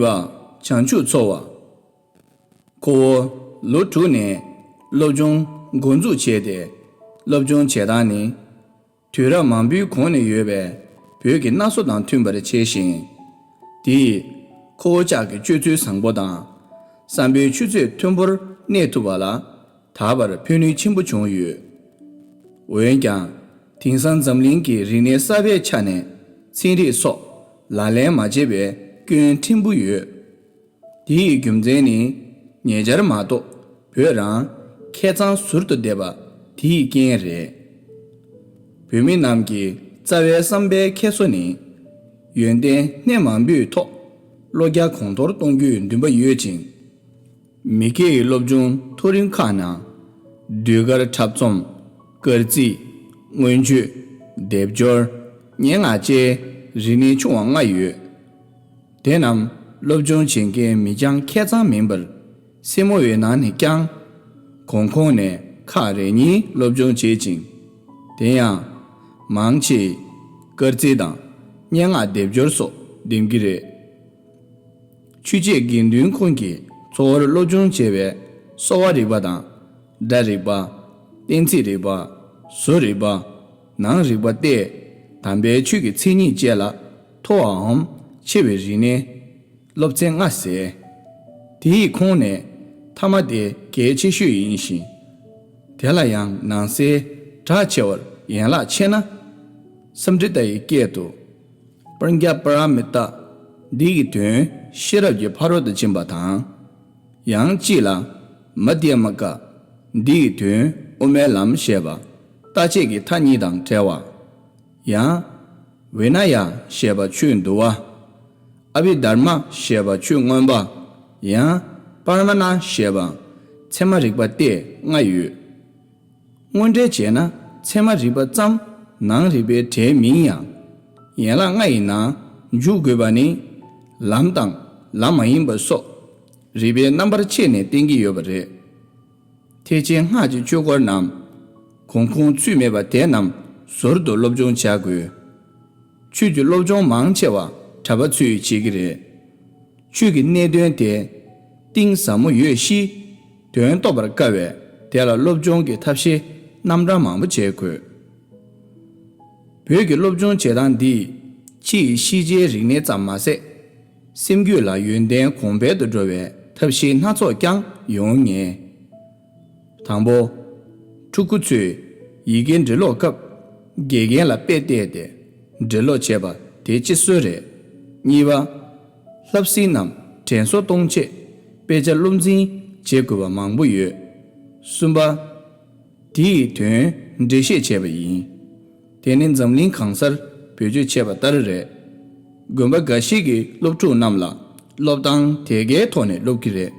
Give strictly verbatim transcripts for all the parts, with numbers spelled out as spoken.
བ། བྱང་ཆུབ་འཚོ་བ། ཁོ་བོ་ལོ་དྲུག་ནས་སློབ་སྦྱོང་འགོ་འཛུགས་བྱས་ཏེ། སློབ་སྦྱོང་བྱེད་སྟངས་ནི། དུས་རབས་མང་པོའི་གོང་ནས་ཡོད་པའི་བོད་ཀྱི་སྣ་སྲོལ་དང་མཐུན་པར་བྱས་ཤིང་། དེས་ཁོ་བོ་ཅག་གི་སྤྱོད་ཚུལ་བཟང་པོ་དང་། བསམ་པའི་ཆུ་ཚད་མཐོན་པོར་གནས་ཐུབ་པ་ལ་ད་བར་ཕན་ནུས་ཆེན་པོ་བྱུང་ཡོད། འོན་ཀྱང་། དེང་སང་འཛམ་གླིང་གི་རིག་གནས་གསར་པའི་ཆ་ནས་ཚན་རིག་སོགས་ལག་ལེན་མ་བྱས་པའི་སྐྱོན་ཕྲན་བུ་ཡོད། དེའི་རྒྱུ་མཚན་ནི། ཉེ་ཆར་མ་གཏོགས་བོད་རང་ཁེ་གཙང་ཟུར་དུ་བསྡད་པ་དེའི་རྐྱེན་རེད། བོད་མི་རྣམས་ཀྱི་རྩ་བའི་བསམ་པའི་འཁྱེར་སོ་ནི། ཡོན་ཏན་སྣེ་མང་པོའི་ཐོག་བློ་རྒྱ་གོང་མཐོར་གཏོང་རྒྱུའི་འདུན་པ་ཡོད་ཅིང་། མི་སྐྱེ་ཡི་སློབ་སྦྱོང་མཐོ་རིམ་ཁག་ནང་། ཟློས་གར་འཁྲབ་རྩོམ། སྐར་རྩིས། མངོན་བརྗོད། སྡེབ་སྦྱོར། སྙན་ངག་བཅས་རིག་གནས་ཆུང་བ་ལྔ་ཡོད། དེ་རྣམས་སློབ་སྦྱོང་བྱེད་མཁན་མི་རྐྱང་ཁེ་གཙང་མིན་པར། སེར་མོ་བའི་ནང་ནས་ཀྱང་། གོང་ཁོངས་ནས་ཁག་རེ་གཉིས་སློབ་སྦྱོང་བྱེད་ཅིང་། དེ་ཡང་། མང་ཆེ། སྐར་རྩིས་དང་། སྙན་ངག་སྡེབ་སྦྱོར་སོགས་འདེམས་ཀྱི་རེད། ཆོས་བྱེད་དགེ་འདུན་ཁོང་གིས་གཙོ་བོར་སློབ་སྦྱོང་བྱས་པའི་གསོ་བ་རིག་པ་དང་། སྒྲ་རིག་པ། གཏན་ཚིགས་རིག་པ། བཟོ་རིག་པ། ནང་རིག་པ་སྟེ། དམ་པའི་ཆོས་ཀྱི་མཚན་ཉིད་བཅས་ལ་མཐོ་བའམ་ཆེ་བའི་རིག་གནས་སློབ་ཚན་ལྔ་ཟེར། དེའི་ཁོངས་ནས་ཐ་མ་དེ་གལ་ཆེ་ཤོས་ཡིན་ཞིང་། དེ་ལ་ཡང་ནང་གསེས་གྲགས་ཆེ་བར་ཡན་ལག་ཕྱེ་ན། སཾ་སྐྲྀ་ཏ་ཡི་སྐད་དུ། པྲཛྙཱ་པཱ་ར་མི་ཏཱ། འདི་ཡི་དོན་ཤེས་རབ་ཀྱི་ཕ་རོལ་ཏུ་ཕྱིན་པ་དང་། ཡང་གཅིག་ལ། མ་དྷྱ་མ་ཀ། འདི་ཡི་དོན་དབུ་མའི་ལམ་ཞེས་པ། རྟག་ཆད་ཀྱི་མཐའ་གཉིས་དང་བྲལ་བ། ཡང་། བེ་ནཱ་ཡ་ཞེས་པ་ཆོས་འདུལ་བ། ཨ་བྷི་དྷརྨ་ཞེས་པ་ཆོས་མངོན་པ། ཡང་། པར་མ་ཎ་ཞེས་པ། ཚད་མ་རིག་པ་སྟེ་ལྔ་ཡོད། དངོས་འབྲེལ་བྱས་ན་ཚད་མ་རིག་པ་ཙམ་ནང་རིག་པའི་གྲས་མིན་ཡང་། ཡན་ལག་ལྔ་ཡི་ནང་འཇུག་དགོས་པ་ནི། ལམ་དང་ལམ་མ་ཡིན་པ་སོགས་རིག་པའི་རྣམ་པར་ཕྱེ་ནས་བསྟན་གྱི་ཡོད་པ་རེད། ཐེག་ཆེན་སྔགས་ཀྱི་ཆོས་སྐོར་རྣམས། གོང་ཁུངས་ཚུད་མེད་པ་དེ་རྣམས་ཟུར་དུ་སློབ་སྦྱོང་བྱ་དགོས། ཆོས་ཀྱི་སློབ་སྦྱོང་མང་ཆེ་བ་གྲྭ་པ་ཚོས་བྱེད་ཀྱི་རེད། ཆོས་ཀྱི་གནད་དོན་དེ་གཏིང་ཟབ་མོ་ཡོད་གཤིས། དོན་རྟོགས་པར་དཀའ་བས་དེ་ལ་སློབ་སྦྱོང་གི་ཐབས་ཤེས་རྣམ་གྲངས་མང་པོ་བྱེད་དགོས། བོད་ཀྱི་སློབ་སྦྱོང་བྱེད་སྟངས་འདིས་ཕྱི་ཡི་ཤེས་བྱའི་རིག་གནས་ཙམ་མ་ཟད། སེམས་རྒྱུད་ལ་ཡོན་ཏན་གོང་འཕེལ་དུ་འགྲོ་བའི་ཐབས་ཤེས་སྣ་ཚོགས་ཀྱང་ཡོང་ངེས། དང་པོ། ཕྲུ་གུ་ཚོས་ཡི་གེ་འབྲི་ཀློག་སྐབས་དགེ་རྒན་ལ་དཔེ་བལྟས་ཏེ་འབྲི་ཀློག་བྱེད་པ་དེ་སྤྱི་སྲོལ་རེད། གཉིས་པ། བསླབ་ཟིན་ནམ་དྲན་གསོ་གཏོང་ཆེད་དཔེ་ཆ་སློབ་འཛིན་བྱེད་དགོས་པ་མང་པོ་ཡོད། གསུམ་པ། དེའི་དོན་འགྲེལ་བཤད་བྱས་པ་ཡིན། དེ་ནི་འཛམ་གླིང་གང་སར་བེད་སྤྱོད་བྱས་པ་ལྟར་རེད། དགོན་པ་འགའ་ཞིག་གི་སློབ་ཕྲུག་རྣམས་ལ་སློབ་སྟངས་དེ་གའི་ཐོག་ནས་སློབ་ཀྱི་རེད།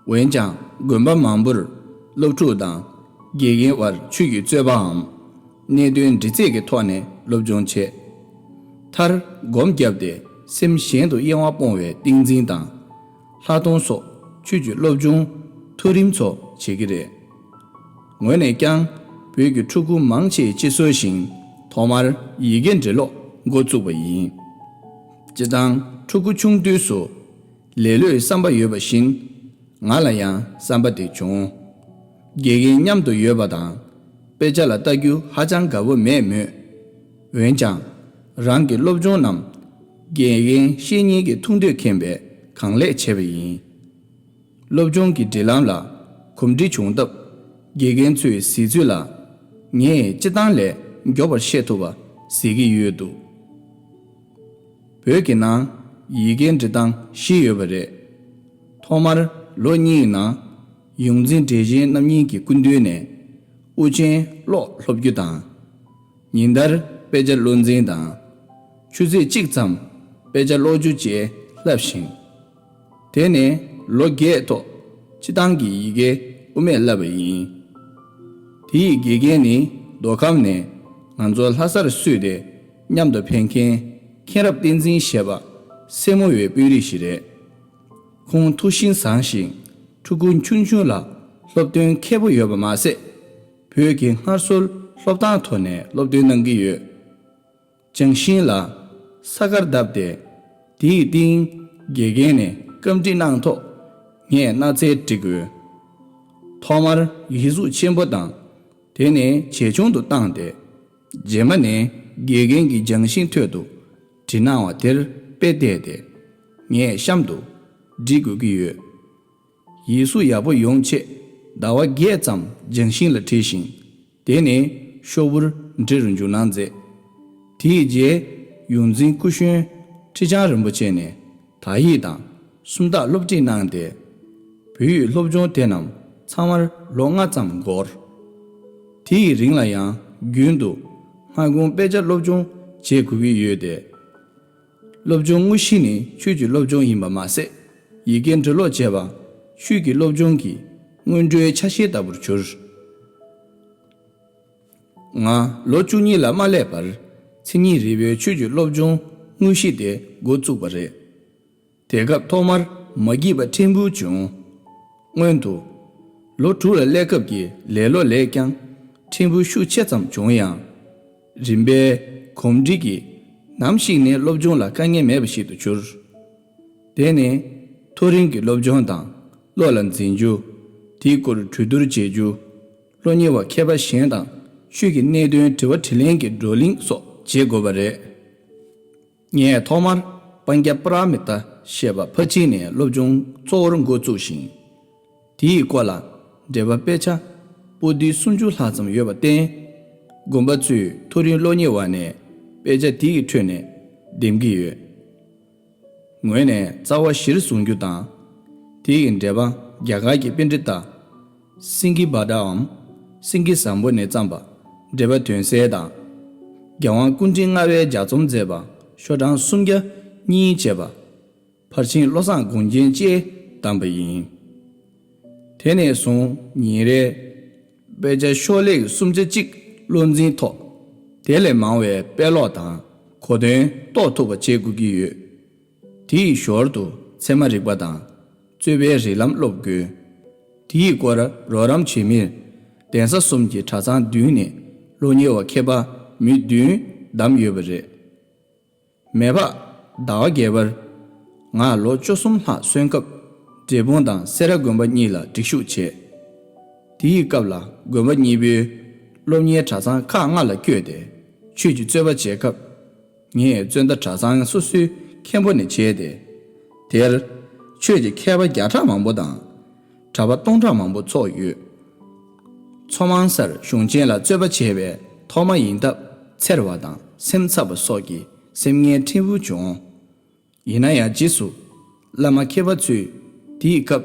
འོན་ཀྱང་དགོན་པ་མང་པོར་སློབ་ཕྲུག་དང་དགེ་རྒན་དབར་ཆོས་ཀྱི་རྩོད་པའམ། གནད་དོན་འདྲི་རྩད་ཀྱི་ཐོག་ནས་སློབ་སྦྱོང་བྱེད། མཐར་སྒོམ་བརྒྱབ་སྟེ་སེམས་གཞན་དུ་གཡེང་བ་སྤོང་བའི་ཏིང་འཛིན་དང་། ལྷག་མཐོང་སོགས་ཆོས་ཀྱི་སློབ་སྦྱོང་མཐོ་རིམ་ཚོ་བྱེད་ཀྱི་རེད། ངོས་ནས་ཀྱང་བོད་ཀྱི་ཕྲུ་གུ་མང་ཆེའི་སྤྱི་སྲོལ་བཞིན་ཐོག་མར་ཡི་གེ་འབྲི་ཀློག་འགོ་བཙུགས་པ་ཡིན། སྤྱིར་བཏང་ཕྲུ་གུ་ཆུང་དུས་སུ་ལེ་ལོའི་བསམ་པ་ཡོད་པ་བཞིན། ང་ལ་ཡང་བསམ་པ་དེ་བྱུང་། དགེ་རྒན་མཉམ་དུ་ཡོད་པ་དང་། དཔེ་ཆ་ལ་ལྟ་རྒྱུ་ཧ་ཅང་དགའ་བོ་མེད་མོད། འོན་ཀྱང་། རང་གི་སློབ་སྦྱོང་རྣམས་དགེ་རྒན་བཤེས་གཉེན་གྱི་ཐུགས་འདོད་མཁྱེན་པས་གང་ལེགས་བྱས་པ་ཡིན། སློབ་སྦྱོང་གི་སྒྲིག་ལམ་ལ་གོམས་འདྲིས་བྱུང་སྟབས། དགེ་རྒན་ཚོས་གཟིགས་ཚུལ་ལ། ངས་སྤྱིར་བཏང་ལས་མགྱོགས་པར་ཤེས་ཐུབ་པ་གཟིགས་ཀྱི་ཡོད་འདུག་བོད་ཀྱི་ནང་ཡི་གེ་འབྲི་སྟངས་བཞི་ཡོད་པ་རེད། ཐོག་མར་ལོ་གཉིས་ནང་ཡོངས་འཛིན་བགྲེས་ཆེན་རྣམ་གཉིས་ཀྱི་སྐུ་མདུན་ནས་དབུ་ཅན་ཀློག་སློབ་རྒྱུ་དང་། ཉིན་ལྟར་དཔེ་ཆ་བློ་འཛིན་དང་། ཆུ་ཚོད་གཅིག་ཙམ་དཔེ་ཆ་ཀློག་རྒྱུ་བཅས་བསླབས་ཤིང་། དེ་ནས་ལོ་བརྒྱད་ཐོག་སྤྱིར་བཏང་གི་ཡི་གེ་དབུ་མེད་བསླབས་པ་ཡིན། དེ་ཡི་དགེ་རྒན་ནི་མདོ་ཁམས་ནས་ང་ཚོ་ལྷ་སར་བསུས་ཏེ་མཉམ་དུ་ཕེབས་མཁན་མཁྱེན་རབ་བསྟན་འཛིན་ཞེས་པ་སེར་མོ་བའི་དཔོན་རིགས་ཤིག་རེད། ཁོང་ཐུགས་ཤིང་བཟང་ཞིང་ཕྲུ་གུ་ཆུང་ཆུང་ལ་སློབ་སྟོན་མཁས་པོ་ཡོད་པ་མ་ཟད། བོད་ཀྱི་སྔར་སྲོལ་སློབ་སྟངས་ཐོག་ནས་སློབ་སྟོན་གནང་གི་ཡོད། ལྗང་ཤིང་ལ་ས་དཀར་བརྡབས་ཏེ། དེའི་སྟེང་ དགེ་རྒན་ནས་བཀའ་འདྲི་གནང་ཐོག་ངས་སྣག་ཚ་འབྲི་དགོས། ཐོག་མར་ཡིག་གཟུགས་ཆེན་པོ་དང་། དེ་ནས་ཇེ་ཆུང་དུ་བཏང་སྟེ། རྗེས་མ་ནས་དགེ་རྒན་གྱི་སྦྱང་ཤིང་ཐོད་དུ་བྲིས་གནང་བ་དེར་དཔེ་བལྟས་ཏེ། ངས་གཤམ་དུ་འབྲི་དགོས་ཀྱི་ཡོད། ཡིག་གཟུགས་ཡག་པོ་ཡོང་ཆེད་ཟླ་བ་བརྒྱད་ཙམ་སྦྱང་ཤིང་ལ་བྲིས་ཤིང་། དེ་ནས་ཤོག་བུར་འབྲི་རུ་འཇུག་གནང་མཛད། དེའི་རྗེས་ཡོངས་འཛིན་སྐུ་གཞོན་ཁྲི་བྱང་རིན་པོ་ཆེ་ནས་དག་ཡིག་དང་སུམ་རྟགས་སློབ་ཁྲིད་གནང་སྟེ། བོད་ཡིག་སློབ་སྦྱོང་དེ་རྣམས་ཚང་མར་ལོ་ལྔ་ཙམ་འགོར། དེ་ཡི་རིང་ལ་ཡང་རྒྱུན་དུ་སྔ་དགོང་དཔེ་ཆ་སློབ་སྦྱོང་བྱེད་དགོས་ཀྱི་ཡོད་དེ། སློབ་སྦྱོང་དངོས་གཞི་ནི་ཆོས་ཀྱི་སློབ་སྦྱོང་ཡིན་པ་མ་ཟད། ཡི་གེ་འབྲི་ཀློག་བྱེད་པ་ཆོས་ཀྱི་སློབ་སྦྱོང་གི་སྔོན་འགྲོའི་ཆ་ཤས་ལྟ་བུར་གྱུར། ང་ལོ་བཅུ་གཉིས་ལ་མ་སླེབས་པར་མཚན་ཉིད་རིག་པའི་ཆོས་ཀྱི་སློབ་སྦྱོང་དངོས་གཞི་དེ་འགོ་བཙུགས་པ་རེད། དེ་སྐབས་ཐོག་མར་མ་བགྱིས་པ་ཕྲན་བུ་བྱུང་། སྔོན་དུ། ལོ་དྲུག་ལ་སླེབས་སྐབས་ཀྱི་ལེ་ལོ་ལས་ཀྱང་ཕྲན་བུ་ཤུགས་ཆེ་ཙམ་བྱུང་ཡང་། རིམ་པས་གོམས་འདྲིས་ཀྱིས་ནམ་ཞིག་ནས་སློབ་སྦྱོང་ལ་དཀའ་ངལ་མེད་པ་ཞིག་ཏུ་གྱུར། དེ་ནི་མཐོ་རིམ་གྱི་སློབ་སྦྱོང་དང་བློ་ལ་འཛིན་རྒྱུ། དེའི་སྐོར་གྲོས་བསྡུར་བྱེད་རྒྱུ། སློབ་གཉེར་བ་མཁས་པ་གཞན་དང་ཆོས་ཀྱི་གནད་དོན་དྲི་བ་དྲིས་ལན་གྱི་བགྲོ་གླེང་སོགས་བྱེད་དགོས་པ་རེད། ངས་ཐོག་མར་པཉྩ་པཱ་ར་མི་ཏཱ་ཞེས་པ་ཕར་ཕྱིན་ནས་སློབ་སྦྱོང་གཙོ་བོར་འགོ་བཙུགས་ཤིང་། དེའི་སྐོར་ལ་འགྲེལ་པ་དཔེ་ཆ་པོ་ཏི་སུམ་ཅུ་ལྷག་ཙམ་ཡོད་པར་བརྟེན། དགོན་པ་ཚོའི་མཐོ་རིམ་སློབ་གཉེར་བ་ནས་དཔེ་ཆ་དེའི་ཁྲོད་ནས་འདེམས་ཀྱི་ཡོད། ངོས་ནས་རྩ་བ་གཞིར་བཟུང་རྒྱུ་དང་། དེ་ཡི་འགྲེལ་པ་རྒྱ་གར་གྱི་པཎྜི་ཏ་སིང་གི་བྷ་དྲའམ་སིང་གི་བཟང་པོ་ནས་བརྩམས་པ་འགྲེལ་པ་དོན་གསལ་དང་། རྒྱལ་དབང་སྐུ་ཕྲེང་ལྔ་པས་ལྗགས་རྩོམ་མཛད་པ་ཤོག་གྲངས་སུམ་བརྒྱ་གཉིས་བཅས་པ་ཕར་ཕྱིན་བློ་བཟང་དགོངས་རྒྱན་བཅས་བདམས་པ་ཡིན། དེ་ནས་བཟུང་ཉིན་རེར་དཔེ་ཆ་ཤོག་ལྷེ་སུམ་ཆ་གཅིག་བློར་འཛིན་ཐོག་དེ་ལས་མང་བའི་དཔེ་ཀློག་དང་གོ་དོན་རྟོགས་ཐུབ་པ་བྱེད་དགོས་ཀྱི་ཡོད། དེའི་ཞོར་དུ་ཚད་མ་རིག་པ་དང་རྩོད་པའི་རིགས་ལམ་སློབ་དགོས། དེའི་སྐོར་རོགས་རམ་བྱེད་མིར་གདན་ས་གསུམ་གྱི་གྲྭ་ཚང་བདུན་ནས་སློབ་གཉེར་བ་མཁས་པ་མི་བདུན་བདམས་ཡོད་པ་རེད། མེ་ཕག་ཟླ་བ་བརྒྱད་པར་ང་ལོ་བཅུ་གསུམ་ལྷག་སོན་སྐབས་འབྲས་སྤུངས་དང་སེ་ར་དགོན་པ་གཉིས་ལ་སྒྲིག་ཞུགས་བྱས། དེའི་སྐབས་ལ་དགོན་པ་གཉིས་པོའི་སློབ་གཉེར་གྲྭ་ཚང་ཁག་ལྔ་ལ་བསྐྱོད་དེ་ཆོས་ཀྱི་རྩོད་པ་བྱེད་སྐབས། ངས་རྩོད་ཟླ་གྲྭ་ཚང་སོ་སོའི་མཁན་པོ་ནས་བྱས་ཏེ། དེར་ཆོས་ཀྱི་མཁས་པ་བརྒྱ་ཕྲག་མང་པོ་དང་། གྲྭ་པ་སྟོང་ཕྲག་མང་པོ་ཚོགས་ཡོད། མཚོ་མང་སར་གཞུང་ཆེན་ལ་རྩོད་པ་བྱས་པའི་ཐོག་མ་ཡིན་སྟབས་འཚེར་བ་དང་སེམས་འཚབ་པ་སོགས་ཀྱི་སེམས་ངལ་ཕྲན་བུ་བྱུང་། ཡིན་ན་ཡང་རྗེས་སུ་བླ་མ་མཁས་པ་ཚོས་དེའི་སྐབས་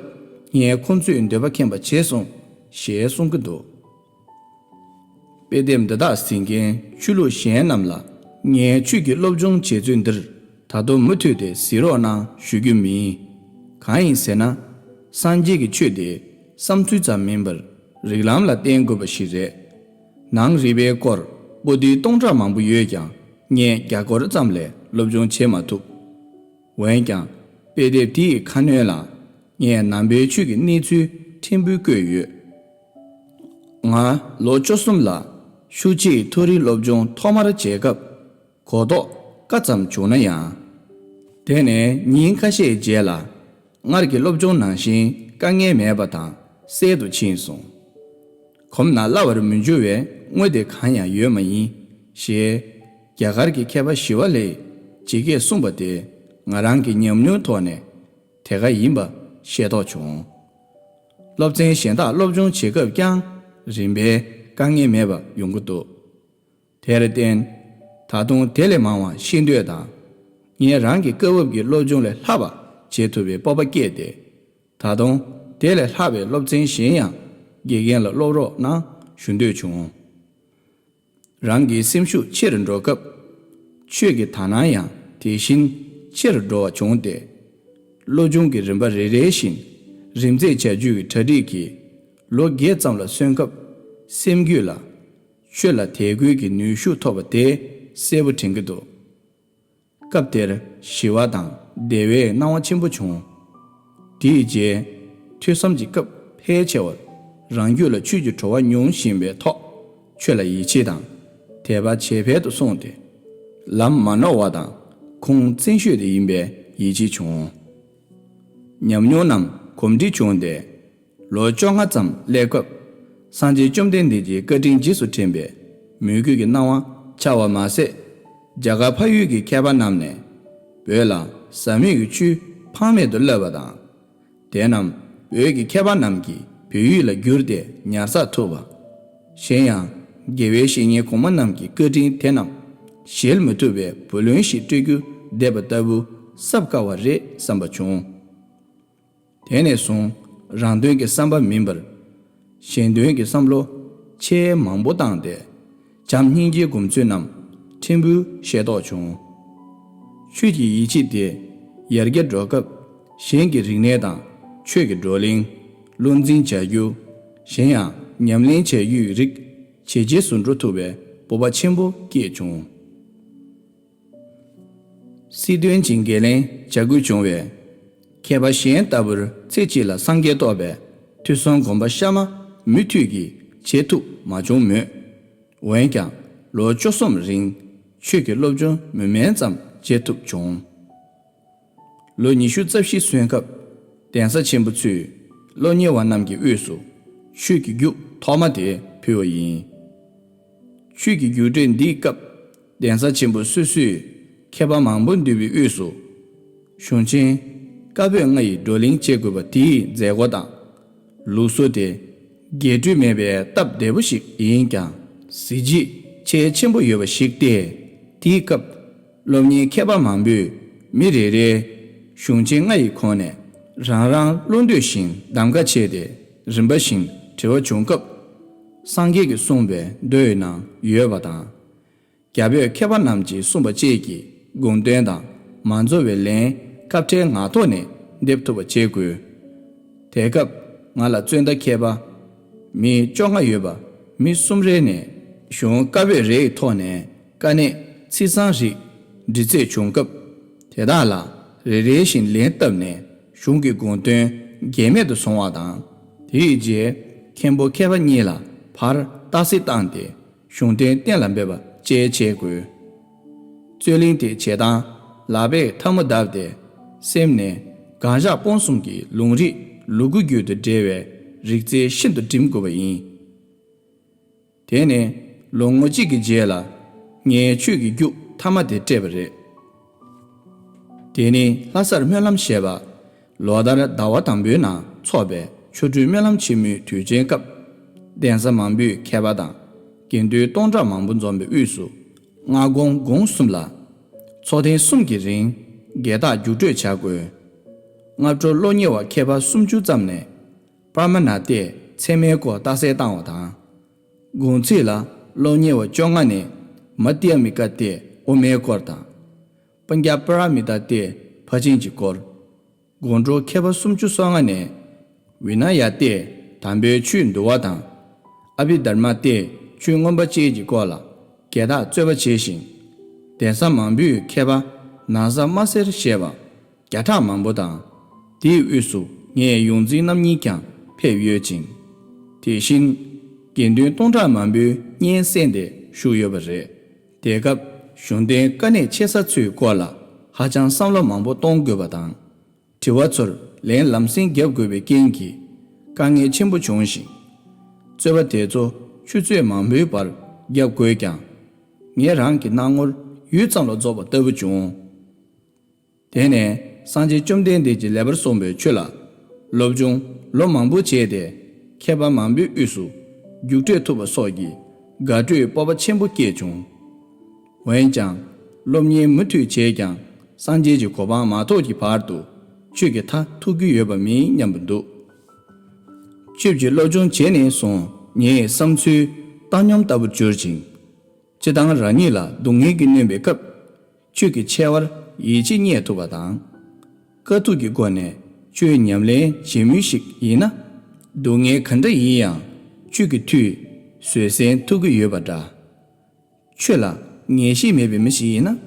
ངས་ཁོང་ཚོའི་འདོད་པ་མཁྱེན་པ་བྱས་སོང་ཞེས་གསུང་གི་འདུག་དཔེ་དེབ་འདི་དག་གཟིགས་མཁན་ཆོས་ལུགས་གཞན་རྣམས་ལ་ངས་ཆོས་ཀྱི་སློབ་སྦྱོང་བྱེད་ཚུལ་འདིར་ད་དུང་མུ་མཐུད་དེ་གཟིགས་རོགས་གནང་ཞུ་རྒྱུ་མིན། གང་ཡིན་ཟེར་ན། སངས་རྒྱས་ཀྱི་ཆོས་དེ་བསམ་ཚུལ་ཙམ་མིན་པར་རིགས་ལམ་ལ་བརྟེན་དགོས་པ་ཞིག་རེད། ནང་རིག་པའི་སྐོར་པོ་ཏི་སྟོང་ཕྲག་མང་པོ་ཡོད་ཀྱང་ངས་རྒྱ་སྐོར་ཙམ་ལས་སློབ་སྦྱོང་བྱེད་མ་ཐུབ། འོན་ཀྱང་དཔེ་དེབ་དེའི་ཁ་སྣོན་ལ་ངས་ནང་པའི་ཆོས་ཀྱི་གནས་ཚུལ་ཕྲན་བུ་བཀོད་ཡོད། ང་ལོ་བཅུ་གསུམ་ལ་ཤུགས་ཆེའི་མཐོ་རིམ་སློབ་སྦྱོང་ཐོག་མར་བྱེད་སྐབས་གོ་རྟོགས་དཀའ་ཙམ་བྱུང་ན་ཡང་། དེ་ནས་ཉིན་ཁ་ཤས་རྗེས་ལ་སྔར་གྱི་སློབ་སྦྱོང་ནང་བཞིན་དཀའ་ངལ་མེད་པ་དང་གསལ་དུ་ཕྱིན་སོང་། གོམས་ན་སླ་བར་མི་འགྱུར་བའི་དངོས་དེ་གང་ཡང་ཡོད་མ་ཡིན། ཞེས་རྒྱ་གར་གྱི་མཁས་པ་ཞི་བ་ལྷས་ཇི་སྐད་གསུངས་པ་དེ་ང་རང་གི་ཉམས་མྱོང་ཐོག་ནས་དེ་ག་ཡིན་པ་ཤེས་རྟོགས་བྱུང་། སློབ་ཚན་གཞན་དག་སློབ་སྦྱོང་བྱེད་སྐབས་ཀྱང་རིམ་པས་དཀའ་ངལ་མེད་པ་ཡོང་གི་འདུག་དེར་བརྟེན། ད་དུང་དེ་ལས་མང་བ་ཤེས་འདོད་དང་། ངས་རང་གི་སྐབས་བབ་ཀྱི་སློབ་སྦྱོང་ལས་ལྷག་པ་བྱེད་ཐུབ་པའི་སྤོབས་པ་སྐྱེས་ཏེ། ད་དུང་དེ་ལས་ལྷག་པའི་སློབ་ཚན་གཞན་ཡང་དགེ་རྒན་ལ་སློབ་རོགས་གནང་ཞུ་འདོད་བྱུང་། རང་གི་སེམས་ཤུགས་ཆེ་རུ་འགྲོ་སྐབས། ཆོས་ཀྱི་དག་སྣང་ཡང་དེ་བཞིན་ཆེ་རུ་འགྲོ་བ་བྱུང་སྟེ། སློབ་སྦྱོང་གི་རིམ་པ་རེ་རེ་བཞིན་རིམ་འཛེགས་བྱ་རྒྱུ་གི་གྲ་སྒྲིག་གིས། ལོ་བརྒྱད་ཙམ་ལ་སོན་སྐབས་སེམས་རྒྱུད་ལ། ཆོས་ལ་དད་གུས་ཀྱི་ནུས་ཤུགས་ཐོབ་པ་དེ་གསལ་པོ་དྲན་གྱི་འདུག་སྐབས་དེར་ཞི་བ་དང་བདེ་བའི་སྣང་བ་ཆེན་པོ་བྱུང་། དེའི་རྗེས་ཐོས་བསམ་གྱི་སྐབས་ཕལ་ཆེ་བར་རང་རྒྱུད་ལ་ཆོས་ཀྱི་བྲོ་བ་མྱོང་བཞིན་པའི་ཐོག་ཆོས་ལ་ཡིད་ཆེས་དང་དད་པ་ཇེ་འཕེལ་དུ་སོང་སྟེ། ལམ་མ་ནོར་བ་དང་ཁུངས་བཙན་ཤོས་དེ་ཡིན་པའི་ཡིད་ཆེས་བྱུང་། ཉམས་མྱོང་རྣམས་གོམས་འདྲིས་བྱུང་སྟེ། ལོ་བཅོ་ལྔ་ཙམ་སླེབས་སྐབས། སངས་རྒྱས་བཅོམ་ལྡན་འདས་ཀྱི་བཀའ་དྲིན་རྗེས་སུ་དྲན་པའི་མོས་གུས་ཀྱི་སྣང་བ་འཆར་བ་མ་ཟད། རྒྱ་གར་འཕགས་ཡུལ་གྱི་མཁས་པ་རྣམས་ནས་བོད་ལ་ཟབ་མོས་ཀྱི་ཆོས་ཕངས་མེད་དུ་བསླབས་པ་དང་། དེ་རྣམས་བོད་ཀྱི་མཁས་པ་རྣམས་ཀྱིས་བོད་ཡིག་ལ་བསྒྱུར་ཏེ་ཉར་ཚགས་ཐུབ་པ། གཞན་ཡང་། དགེ་བའི་བཤེས་གཉེན་གོང་མ་རྣམས་ཀྱི་བཀའ་དྲིན་དེ་རྣམས་གཞལ་མི་ཐུབ་པའི་བུ་ལོན་ཞིག་སྤྲོད་རྒྱུ་བསྡད་པ་ལྟ་བུ་གཟབ་དཀའ་བ་རེད་བསམ་པ་བྱུང་། དེ་ནས་བཟུང་རང་དོན་གྱི་བསམ་པ་མིན་པར། གཞན་དོན་གྱི་བསམ་བློ་ཆེས་མང་པོ་བཏང་སྟེ། བྱམས་སྙིང་རྗེའི་སྒོམ་ཚུལ་རྣམས་ཕྲན་བུ་ཤེས་རྟོགས་བྱུང་། ཆོས་ཀྱི་ཡིད་ཆེས་དེ་ཡར་རྒྱས་འགྲོ་སྐབས། གཞན་གྱི་རིག་གནས་དང་ཆོས་ཀྱི་བགྲོ་གླེང་། བློ་འཛིན་བྱ་རྒྱུ། གཞན་ཡང་ཉམས་ལེན་བྱ་རྒྱུའི་རིགས་ཇེ་རྒྱས་སུ་འགྲོ་ཐུབ་པའི་སྤོབས་པ་ཆེན་པོ་སྐྱེས་བྱུང་། སྲིད་དོན་གྱི་འགན་ལེན་བྱ་དགོས་བྱུང་བས། མཁས་པ་གཞན་ལྟ་བུར་ཚེ་གཅིག་ལ་སངས་རྒྱས་རྟོགས་པའི་ཐོས་བསམ་སྒོམ་པ་གཤའ་མ་མུ་མཐུད་ཀྱིས་བྱེད་ཐུབ་མ་བྱུང་མོད། འོན་ཀྱང་ལོ་བཅུ་གསུམ་རིང་ཆོས་ཀྱི་སློབ་སྦྱོང་མུ་མེད་ཙམ་བྱེད་ཐུབ་བྱུང་། ལོ་ཉི་ཤུ་རྩ་བཞི་སོན་སྐབས། གདན་ས་ཆེན་པོ་ཚུའི་སློབ་གཉེར་བ་རྣམས་ཀྱི་དབུས་སུ་ཆོས་ཀྱི་རྒྱུགས་ཐོག་མ་དེ་ཕུལ་བ་ཡིན། ཆོས་ཀྱི་རྒྱུགས་སྤྲོད་འདིའི་སྐབས། གདན་ས་ཆེན་པོ་སོ་སོའི་མཁས་པ་མང་པོ་འདུས་པའི་དབུས་སུ། གཞུང་ཆེན་བཀའ་པོད་ལྔ་ཡི་བགྲོ་གླེང་བྱེད་དགོས་པ་དེའི་མཛད་སྒོ་དང་། ལུགས་སྲོལ་དེ་རྒྱས་སྤྲོས་མེད་པའི་སྟབས་བདེ་པོ་ཞིག་ཡིན་ཀྱང་། གཟི་བརྗིད་ཆེས་ཆེན་པོ་ཡོད་པ་ཞིག་སྟེ། དེའི་སྐབས། སློབ་གཉེར་མཁས་པ་མང་པོས་མི་རེ་རེའི་གཞུང་ཆེན་ལྔ་ཡི་ཁོངས་ནས་རང་རང་བློ་འདོད་བཞིན་གདམ་ག་བྱས་ཏེ། རིམ་པ་བཞིན་དྲི་བ་བྱུང་སྐབས། སངས་རྒྱས་ཀྱིས་གསུངས་པའི་མདོའི་ནང་ཡོད་པ་དང་། རྒྱ་བོད་མཁས་པ་རྣམས་ཀྱིས་གསུངས་པ་བཅས་ཀྱི་དགོངས་དོན་དང་མ་འཛོལ་བའི་ལན་སྐབས་འཕྲལ་ངག་ཐོག་ནས་འདེབས་ཐུབ་པ་བྱེད་དགོས། དེ་སྐབས་ང་ལ་རྩོད་ཟླ་མཁས་པ་མི་བཅོ་ལྔ་ཡོད་པ་མི་གསུམ་རེ་ནས་གཞུང་བཀའ་པོད་རེ་ཡི་ཐོག་ནས་དཀའ་གནད་ཚིག་ཚང་རིགས་འདྲི་རྩད་བྱུང་སྐབས། དེ་དག་ལ་རེ་རེ་བཞིན་ལན་བཏབ་ནས་གཞུང་གི་དགོངས་དོན་འགལ་མེད་དུ་སོང་བ་དང་། དེའི་རྗེས་མཁན་པོ་མཁས་པ་གཉིས་ལ་ཕར་རྟགས་གསལ་བཏང་སྟེ། གཞུང་དོན་གཏན་ལ་འབེབས་པ་བཅས་བྱེད་དགོས། རྩོད་གླེང་དེ་བྱེད་སྟངས་ལག་པས་ཐལ་མོ་བརྡབས་ཏེ་སེམས་ནས་གང་བཞག་སྤོང་གསུམ་གྱི་ལུང་རིགས་ལུ་གུ་རྒྱུད་དུ་འགྲེལ་བའི་རིག་རྩལ་ཤིན་ཏུ་སྒྲིམ་དགོས་པ་ཡིན། དེ་ནས་ལོ་ངོ་གཅིག་གི་རྗེས་ལ་ངས་ཆོས་ཀྱི་རྒྱུགས་མཐའ་མ་དེ་སྤྲད་པ་རེད། དེ་ནི་ལྷ་སར་སྨོན་ལམ་ཞེས་པ། ལོ་ལྟར་ཟླ་བ་དང་པོའི་ནང་འཚོགས་པའི་ཆོ་འཕྲུལ་སྨོན་ལམ་ཆེན་མོའི་དུས་ཆེན་སྐབས། གདན་ས་མང་པོའི་མཁས་པ་དང་དགེ་འདུན་སྟོང་ཕྲག་མང་པོ་འཛོམས་པའི་དབུས་སུ། སྔ་དགོང་དགོང་གསུམ་ལ་ཚོགས་ཐེངས་གསུམ་གྱི་རིང་དགེ་རྟགས་རྒྱུགས་སྤྲོད་བྱ་དགོས། སྔ་དྲོ་སློབ་གཉེར་བ་མཁས་པ་སུམ་ཅུ་ཙམ་ནས་པྲ་མ་ན་ཏའི་ཚད་མའི་སྐོར་རྟགས་གསལ་བཏང་བ་དང་། དགོང་ཚིགས་ལ་སློབ་གཉེར་བ་བཅོ་ལྔ་ནས་མ་ཏྱ་མི་ཀ་སྟེ་དབུ་མའི་སྐོར་དང་། པཉྩ་པ་ར་མི་ཏ་སྟེ་ཕར་ཕྱིན་གྱི་སྐོར། དགོང་དྲོ་མཁས་པ་སུམ་ཅུ་སོ་ལྔ་ནས་བི་ན་ཡ་སྟེ་དམ་པའི་ཆོས་འདུལ་བ་དང་། ཨ་བྷི་དྷརྨ་སྟེ་ཆོས་མངོན་པ་བཅས་ཀྱི་སྐོར་ལ་དགེ་རྟགས་རྩོད་པ་བྱས་ཤིང་། གདན་ས་མང་པོའི་མཁས་པ་ན་བཟའ་དམར་སེར་ཞེས་པ་བརྒྱ་ཕྲག་མང་པོ་དང་། དེའི་དབུས་སུ་ངའི་ཡོངས་འཛིན་རྣམ་གཉིས་ཀྱང་ཕེབས་ཡོད་ཅིང་། དེ་བཞིན་དགེ་འདུན་སྟོང་ཕྲག་མང་པོའི་སྙན་གསན་ཏེ་བཞུགས་ཡོད་པ་རེད། དེ་སྐབས་གཞུང་དོན་དཀའ་གནད་ཆེ་ས་ཚོའི་སྐོར་ལ་ཧ་ཅང་བསམ་བློ་མང་པོ་གཏོང་དགོས་པ་དང་། དྲི་བ་ཚོར་ལན་ལམ་སེང་བརྒྱབ་དགོས་པའི་རྐྱེན་གྱིས་དཀའ་ངལ་ཆེན་པོ་བྱུང་ཞིང་། རྩོད་པ་དེ་ཚོ་ཆུ་ཚོད་མང་པོའི་བར་བརྒྱབ་དགོས་ཀྱང་། ངེད་རང་གི་སྣང་ངོར་ཡུད་ཙམ་ལ་རྫོགས་པ་ལྟ་བུ་བྱུང་། དེ་ནས་སངས་རྒྱས་བཅོམ་ལྡན་འདས་ཀྱིས་ལེགས་པར་གསུངས་པའི་ཆོས་ལ་སློབ་སྦྱོང་ལོ་མང་པོ་བྱས་ཏེ། མཁས་པ་མང་པོའི་དབུས་སུ་རྒྱུགས་སྤྲོད་ཐུབ་པ་སོགས་ཀྱི་དགའ་སྤྲོའི་སྤོབས་པ་ཆེན་པོ་སྐྱེས་བྱུང་། འོན་ཀྱང་སློབ་གཉེར་མུ་མཐུད་བྱས་ཀྱང་། སངས་རྒྱས་ཀྱི་གོ་འཕང་མ་ཐོབ་ཀྱི་བར་དུ་ཆོས་ཀྱི་མཐའ་ཐུག་རྒྱུ་ཡོད་པ་མིན་སྙམ་པ་འདུག་ཆོས་ཀྱི་སློབ་སྦྱོང་བྱས་ནས་བཟུང་ངའི་བསམ་ཚུལ་བཏང་སྙོམས་ལྟ་བུར་གྱུར་ཅིང་། སྤྱིར་བཏང་རང་ཉིད་ལ་སྡུག་བསྔལ་གྱིས་གནོན་པའི་སྐབས། ཆོས་ཀྱི་ཆེ་བར་ཡིད་ཆེས་རྙེད་ཐུབ་པ་དང་། དཀའ་སྡུག་གི་སྒོ་ནས་ཆོས་ཉམས་ལེན་བྱེད་མུས་ཤིག་ཡིན་ན། སྡུག་བསྔལ་ག་འདྲ་ཡིན་ཡང་ཆོས་ཀྱི་མཐུས་བཟོད་བསྲན་ཐུབ་ཀྱི་ཡོད་པ་འདྲ། ཆོས་ལ་ངེས་ཤེས་མེད་པའི་མི་ཞིག་ཡིན་ན།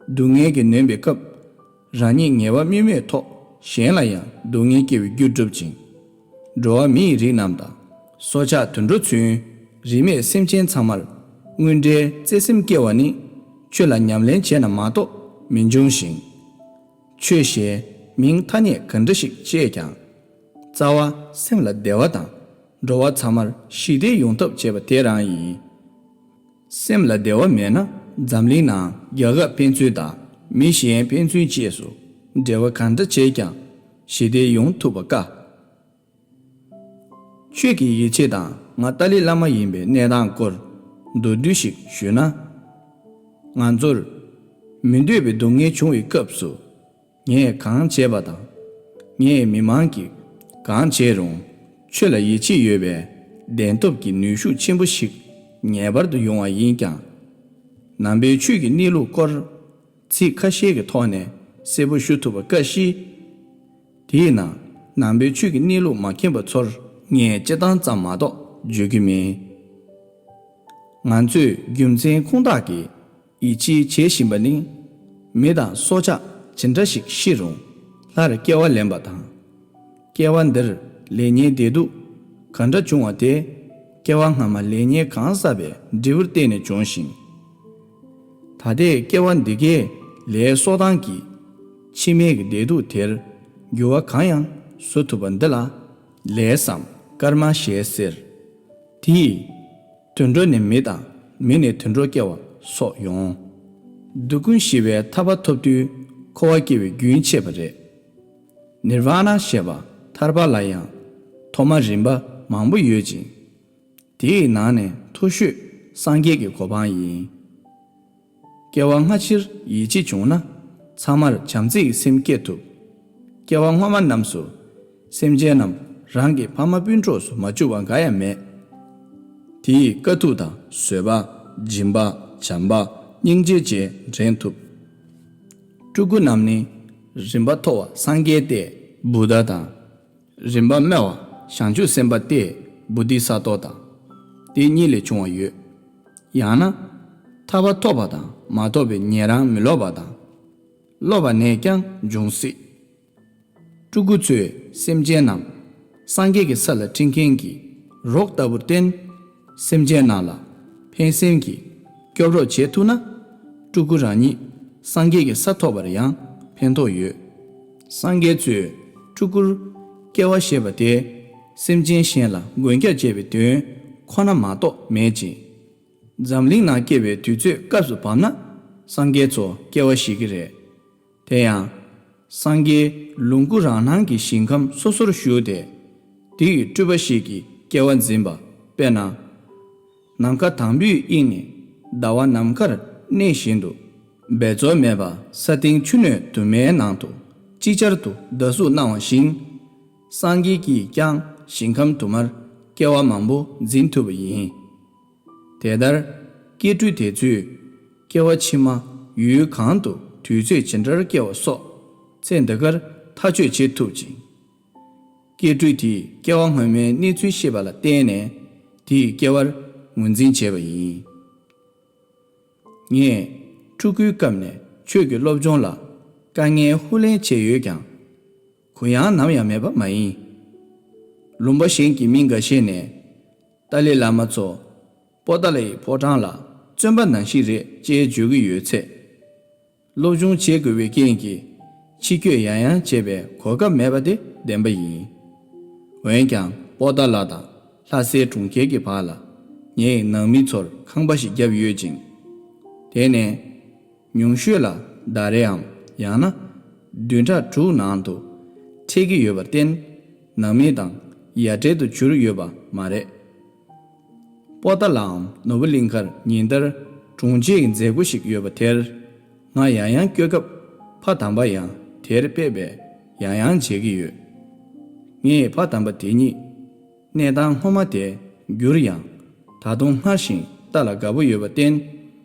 སྡུག་བསྔལ་གྱིས་ནོན་པའི་སྐབས། རང་ཉིད་ངལ་བ་དམིགས་མེད་ཐོག་གཞན་ལ་ཡང་སྡུག་བསྔལ་སྐྱེ་བའི་རྒྱུར་སྒྲུབ་ཅིང་། འགྲོ་བ་མི་ཡི་རིགས་རྣམས་དང་། སྲོག་ཆགས་དུད་འགྲོ་ཚུན། རིས་མེད་སེམས་ཅན་ཚང་མར་དངོས་འབྲེལ་བརྩེ་སེམས་སྐྱེ་བ་ནི། ཆོས་ལ་ཉམས་ལེན་བྱས་ན་མ་གཏོགས་མི་འབྱུང་ཞིང་། ཆོས་ཞེས་ མིང་ཐ་སྙད་ག་འདྲ་ཞིག་སྤྱད་ཀྱང་། རྩ་བ་སེམས་ལ་བདེ་བ་དང་འགྲོ་བ་ཚང་མར་ཞི་བདེ་ཡོང་ཐབས་བྱེད་པ་དེ་རང་ཡིན། སེམས་ལ་བདེ་བ་མེད་ན་འཛམ་གླིང་ནང་རྒྱལ་ཁབ་ཕན་ཚུན་དང་མི་གཞན་ཕན་ཚུན་བཅས་སུ་འབྲེལ་བ་གང་འདྲ་བྱས་ཀྱང་ཞི་བདེ་ཡོང་ཐུབ་པ་དཀའ། ཁྱོད་ཀྱི་ཡིད་ཆེས་དང་ང་ཏཱ་ལའི་བླ་མ་ཡིན་པའི་གནས་སྟངས་སྐོར་མདོར་བསྡུས་ཤིག་ཞུས་ན། ང་ཚོར་མི་འདོད་པའི་སྡུག་བསྔལ་བྱུང་བའི་སྐབས་སུ། ངས་གང་བྱས་པ་དང་། ངའི་མི་མང་གིས་གང་བྱས་རུང་། ཁྱོད་ལ་ཡིད་ཆེས་ཡོད་པའི་བདེན་སྟོབས་ཀྱི་ནུས་ཤུགས་ཆེན་པོ་ཞིག་ངེས་པར་དུ་ཡོང་བ་ཡིན་ཀྱང་། ནང་པའི་ཆོས་ཀྱི་གནས་ལུགས་སྐོར་ཚིག་ཁ་ཤས་ཀྱི་ཐོག་ནས་གསལ་པོ་ཞུ་ཐུབ་པ་དཀའ་གཤིས། དེས་ན་ནང་པའི་ཆོས་ཀྱི་གནས་ལུགས་མ་མཁྱེན་པ་ཚོར་ངས་སྤྱིར་བཏང་ཙམ་མ་གཏོགས་བརྗོད་ཀྱི་མེད། ང་ཚོས་རྒྱུ་མཚན་ཁུངས་དག་གིས་ཡིད་ཆེས་བྱེད་བཞིན་པ་ནི། མི་དང་སྲོག་ཆགས་ཇི་འདྲ་ཞིག་ཤི་རུང་སླར་སྐྱེ་བ་ལེན་པ་དང་། སྐྱེ་བ་འདིར་ལེགས་ཉེས་བདེ་སྡུག་གང་འདྲ་བྱུང་བ་དེ། སྐྱེ་བ་སྔ་མ་ལེགས་ཉེས་གང་བསགས་པའི་འབྲས་བུར་བརྟེན་ནས་བྱུང་ཞིང་། ད་ལྟའི་སྐྱེ་བ་འདི་གའི་ལས་གསོག་ལྡང་གིས་ཕྱི་མའི་བདེ་སྡུག་དེར་འགྱུར་བ་གང་ཡང་བཟོ་ཐུབ་པ་འདི་ལ་ལས་སམ་ཀརྨ་ཞེས་ཟེར། དེས་དུད་འགྲོ་ནས་མི་དང་མི་ནས་དུད་འགྲོ་སྐྱེ་བ་སོགས་ཡོང་། སྡུག་ཀུན་ཞི་བའི་ཐར་པ་ཐོབ་དུས་འཁོར་བ་སྐྱེ་བའི་རྒྱུན་ཆད་པ་རེད། ནིར་ཝཱ་ཎ་ཞེས་པ་ཐར་པ་ལ་ཡང་ཐོག་མ་རིམ་པ་མང་པོ་ཡོད་ཅིང་། དེའི་ནང་ནས་མཐོ་ཤོས་སངས་རྒྱས་ཀྱི་གོ་འཕང་ཡིན། སྐྱེ་བ་སྔ་ཕྱིར་ཡིད་ཆེས་བྱུང་ན་ཚང་མར་བྱམས་བརྩེ་ཡི་སེམས་སྐྱེ་ཐུབ། སྐྱེ་བ་སྔོན་མ་རྣམས་སུ་སེམས་ཅན་རྣམས་རང་གི་ཕ་མ་སྤུན་གྲོགས་སུ་མ་གྱུར་བ་འགའ་ཡང་མེད། དེས་དཀའ་ཐུབ་དང་བཟོད་པ། སྦྱིན་པ། བྱམས་པ། སྙིང་རྗེ་བཅས་འདྲེན་ཐུབ། སྤྲུལ་སྐུ་རྣམས་ནི་རིམ་པ་མཐོ་བ་སངས་རྒྱས་ཏེ་བུདྡྷ་དང་། རིམ་པ་དམའ་བ་བྱང་ཆུབ་སེམས་དཔའ་སྟེ་བོ་དྷི་ས་ཏྭ་དང་། དེ་གཉིས་ལས་བྱུང་བ་ཡོད། ཡང་ན། ཐར་པ་ཐོབ་པ་དང་མ་ཐོབ་པའི་ཉན་རང་མི་སློབ་པ་དང་། སློབ་པ་ནས་ཀྱང་འབྱུང་སྲིད། སྤྲུལ་སྐུ་ཚོས་སེམས་ཅན་རྣམས་སངས་རྒྱས་ཀྱི་ས་ལ་ཁྲིད་མཁན་གྱི་རོགས་ལྟ་བུར་བརྟེན། སེམས་ཅན་རྣམས་ལ་ཕན་སེམས་ཀྱིས་སྐྱོབ་རོགས་བྱེད་ཐུབ་ན། སྤྲུལ་སྐུ་རང་ཉིད་སངས་རྒྱས་ཀྱི་ས་ཐོབ་པར་ཡང་ཕན་ཐོགས་ཡོད། སངས་རྒྱས་ཚོས་སྤྲུལ་སྐུར་སྐྱེ་བ་བཞེས་པ་དེ། སེམས་ཅན་གཞན་ལ་མགོན་སྐྱབས་བྱེད་པའི་དོན་ཁོ་ན་མ་གཏོགས་མེད་ཅིང་། འཛམ་གླིང་ནང་སྐྱེ་བའི་དུས་ཚོད་སྐབས་སུ་བབ་ན། སངས་རྒྱས་ཚོ་སྐྱེ་བ་བཞེས་ཀྱི་རེད། དེ་ཡང་། སངས་རྒྱས་ལོངས་སྐུ་རང་སྣང་གི་ཞིང་ཁམས་སོ་སོར་བཞུགས་ཏེ། དེ་ཡི་སྤྲུལ་པ་ཞིག་གིས་སྐྱེ་བ་འཛིན་པ། དཔེར་ན། ནམ་མཁའ་དང་པོའི་དབྱིངས་ནས་ཟླ་བ་ནམ་མཁར་གནས་བཞིན་དུ། འབད་རྩོལ་མེད་པར་ས་སྟེང་ཆུ་སྣོད་དུ་མའི་ནང་དུ་ཅིག་ཅར་དུ་ཟླ་གཟུགས་སྣང་བ་བཞིན། སངས་རྒྱས་ཀྱིས་ཀྱང་ཞིང་ཁམས་དུ་མར་སྐྱེ་བ་མང་པོ་འཛིན་ཐུབ་པ་ཡིན། དེ་ལྟར། སྐྱེ་སྤྲུལ་དེ་ཚོས་སྐྱེ་བ་ཕྱི་མ་ཡུལ་གང་དུ་དུས་ཚོད་ཇི་འདྲར་སྐྱེ་བ་སོགས་ཚེ་འདི་ཀར་ཐག་གཅོད་བྱེད་ཐུབ་ཅིང་། སྐྱེ་སྤྲུལ་དེས་སྐྱེ་བ་སྔོན་མའི་གནས་ཚུལ་ཤེས་པ་ལ་བརྟེན་ནས་དེའི་སྐྱེ་བར་ངོས་འཛིན་བྱས་པ་ཡིན། ངས་ཕྲུ་གུའི་སྐབས་ནས་ཆོས་ཀྱི་སློབ་སྦྱོང་ལ་དཀའ་ངལ་ཧུར་ལེན་བྱས་ཡོད་ཀྱང་། གུ་ཡངས་ནམ་ཡང་མེད་པ་མ་ཡིན། ལུང་པ་གཞན་གྱི་མི་འགའ་ཤས་ནས། ཏཱ་ལའི་བླ་མ་ཚོ་པོ་ཏཱ་ལའི་ཕོ་བྲང་ལ་བཙོན་པ་ནང་བཞིན་རེད་ཅེས་བརྗོད་ཀྱི་ཡོད་ཚེ། སློབ་སྦྱོང་བྱེད་དགོས་པའི་རྐྱེན་གྱིས་ཕྱི་སྐྱོད་ཡང་ཡང་བྱེད་པའི་གོ་སྐབས་མེད་པ་དེ་བདེན་པ་ཡིན། འོན་ཀྱང་པོ་ཏཱ་ལ་དང་ལྷ་སའི་གྲོང་ཁྱེར་གྱི་བར་ལ་ངའི་ནང་མི་ཚོར་ཁང་པ་ཞིག་བརྒྱབ་ཡོད་ཅིང་། དེ་ནས་ཉུང་ཤོས་ལ་ཟླ་རེའམ་ཡང་ན་བདུན་ཕྲག་དྲུག་ནང་དུ་འཕྲད་ཀྱི་ཡོད་པར་བརྟེན། ནང་མི་དང་ཡ་བྲལ་དུ་གྱུར་ཡོད་པ་མ་རེད། པོ་ཏཱ་ལའམ་ནོར་བུ་གླིང་ཁར་ཉིན་ལྟར་དྲུང་ཆེ་གི་མཛད་སྒོ་ཞིག་ཡོད་པ་དེར། ང་ཡང་ཡང་སྐྱོད་སྐབས་ཕ་དམ་པ་ཡང་དེར་ཕེབས་པས་ཡང་ཡང་མཇལ་གྱི་ཡོད། ངས་ཕ་དམ་པ་དེ་ཉིད་གནས་སྟངས་སྔོན་མ་དེ་འགྱུར་ཡང་ད་དུང་སྔར་བཞིན་རྟ་ལ་དགའ་པོ་ཡོད་པར་བརྟེན།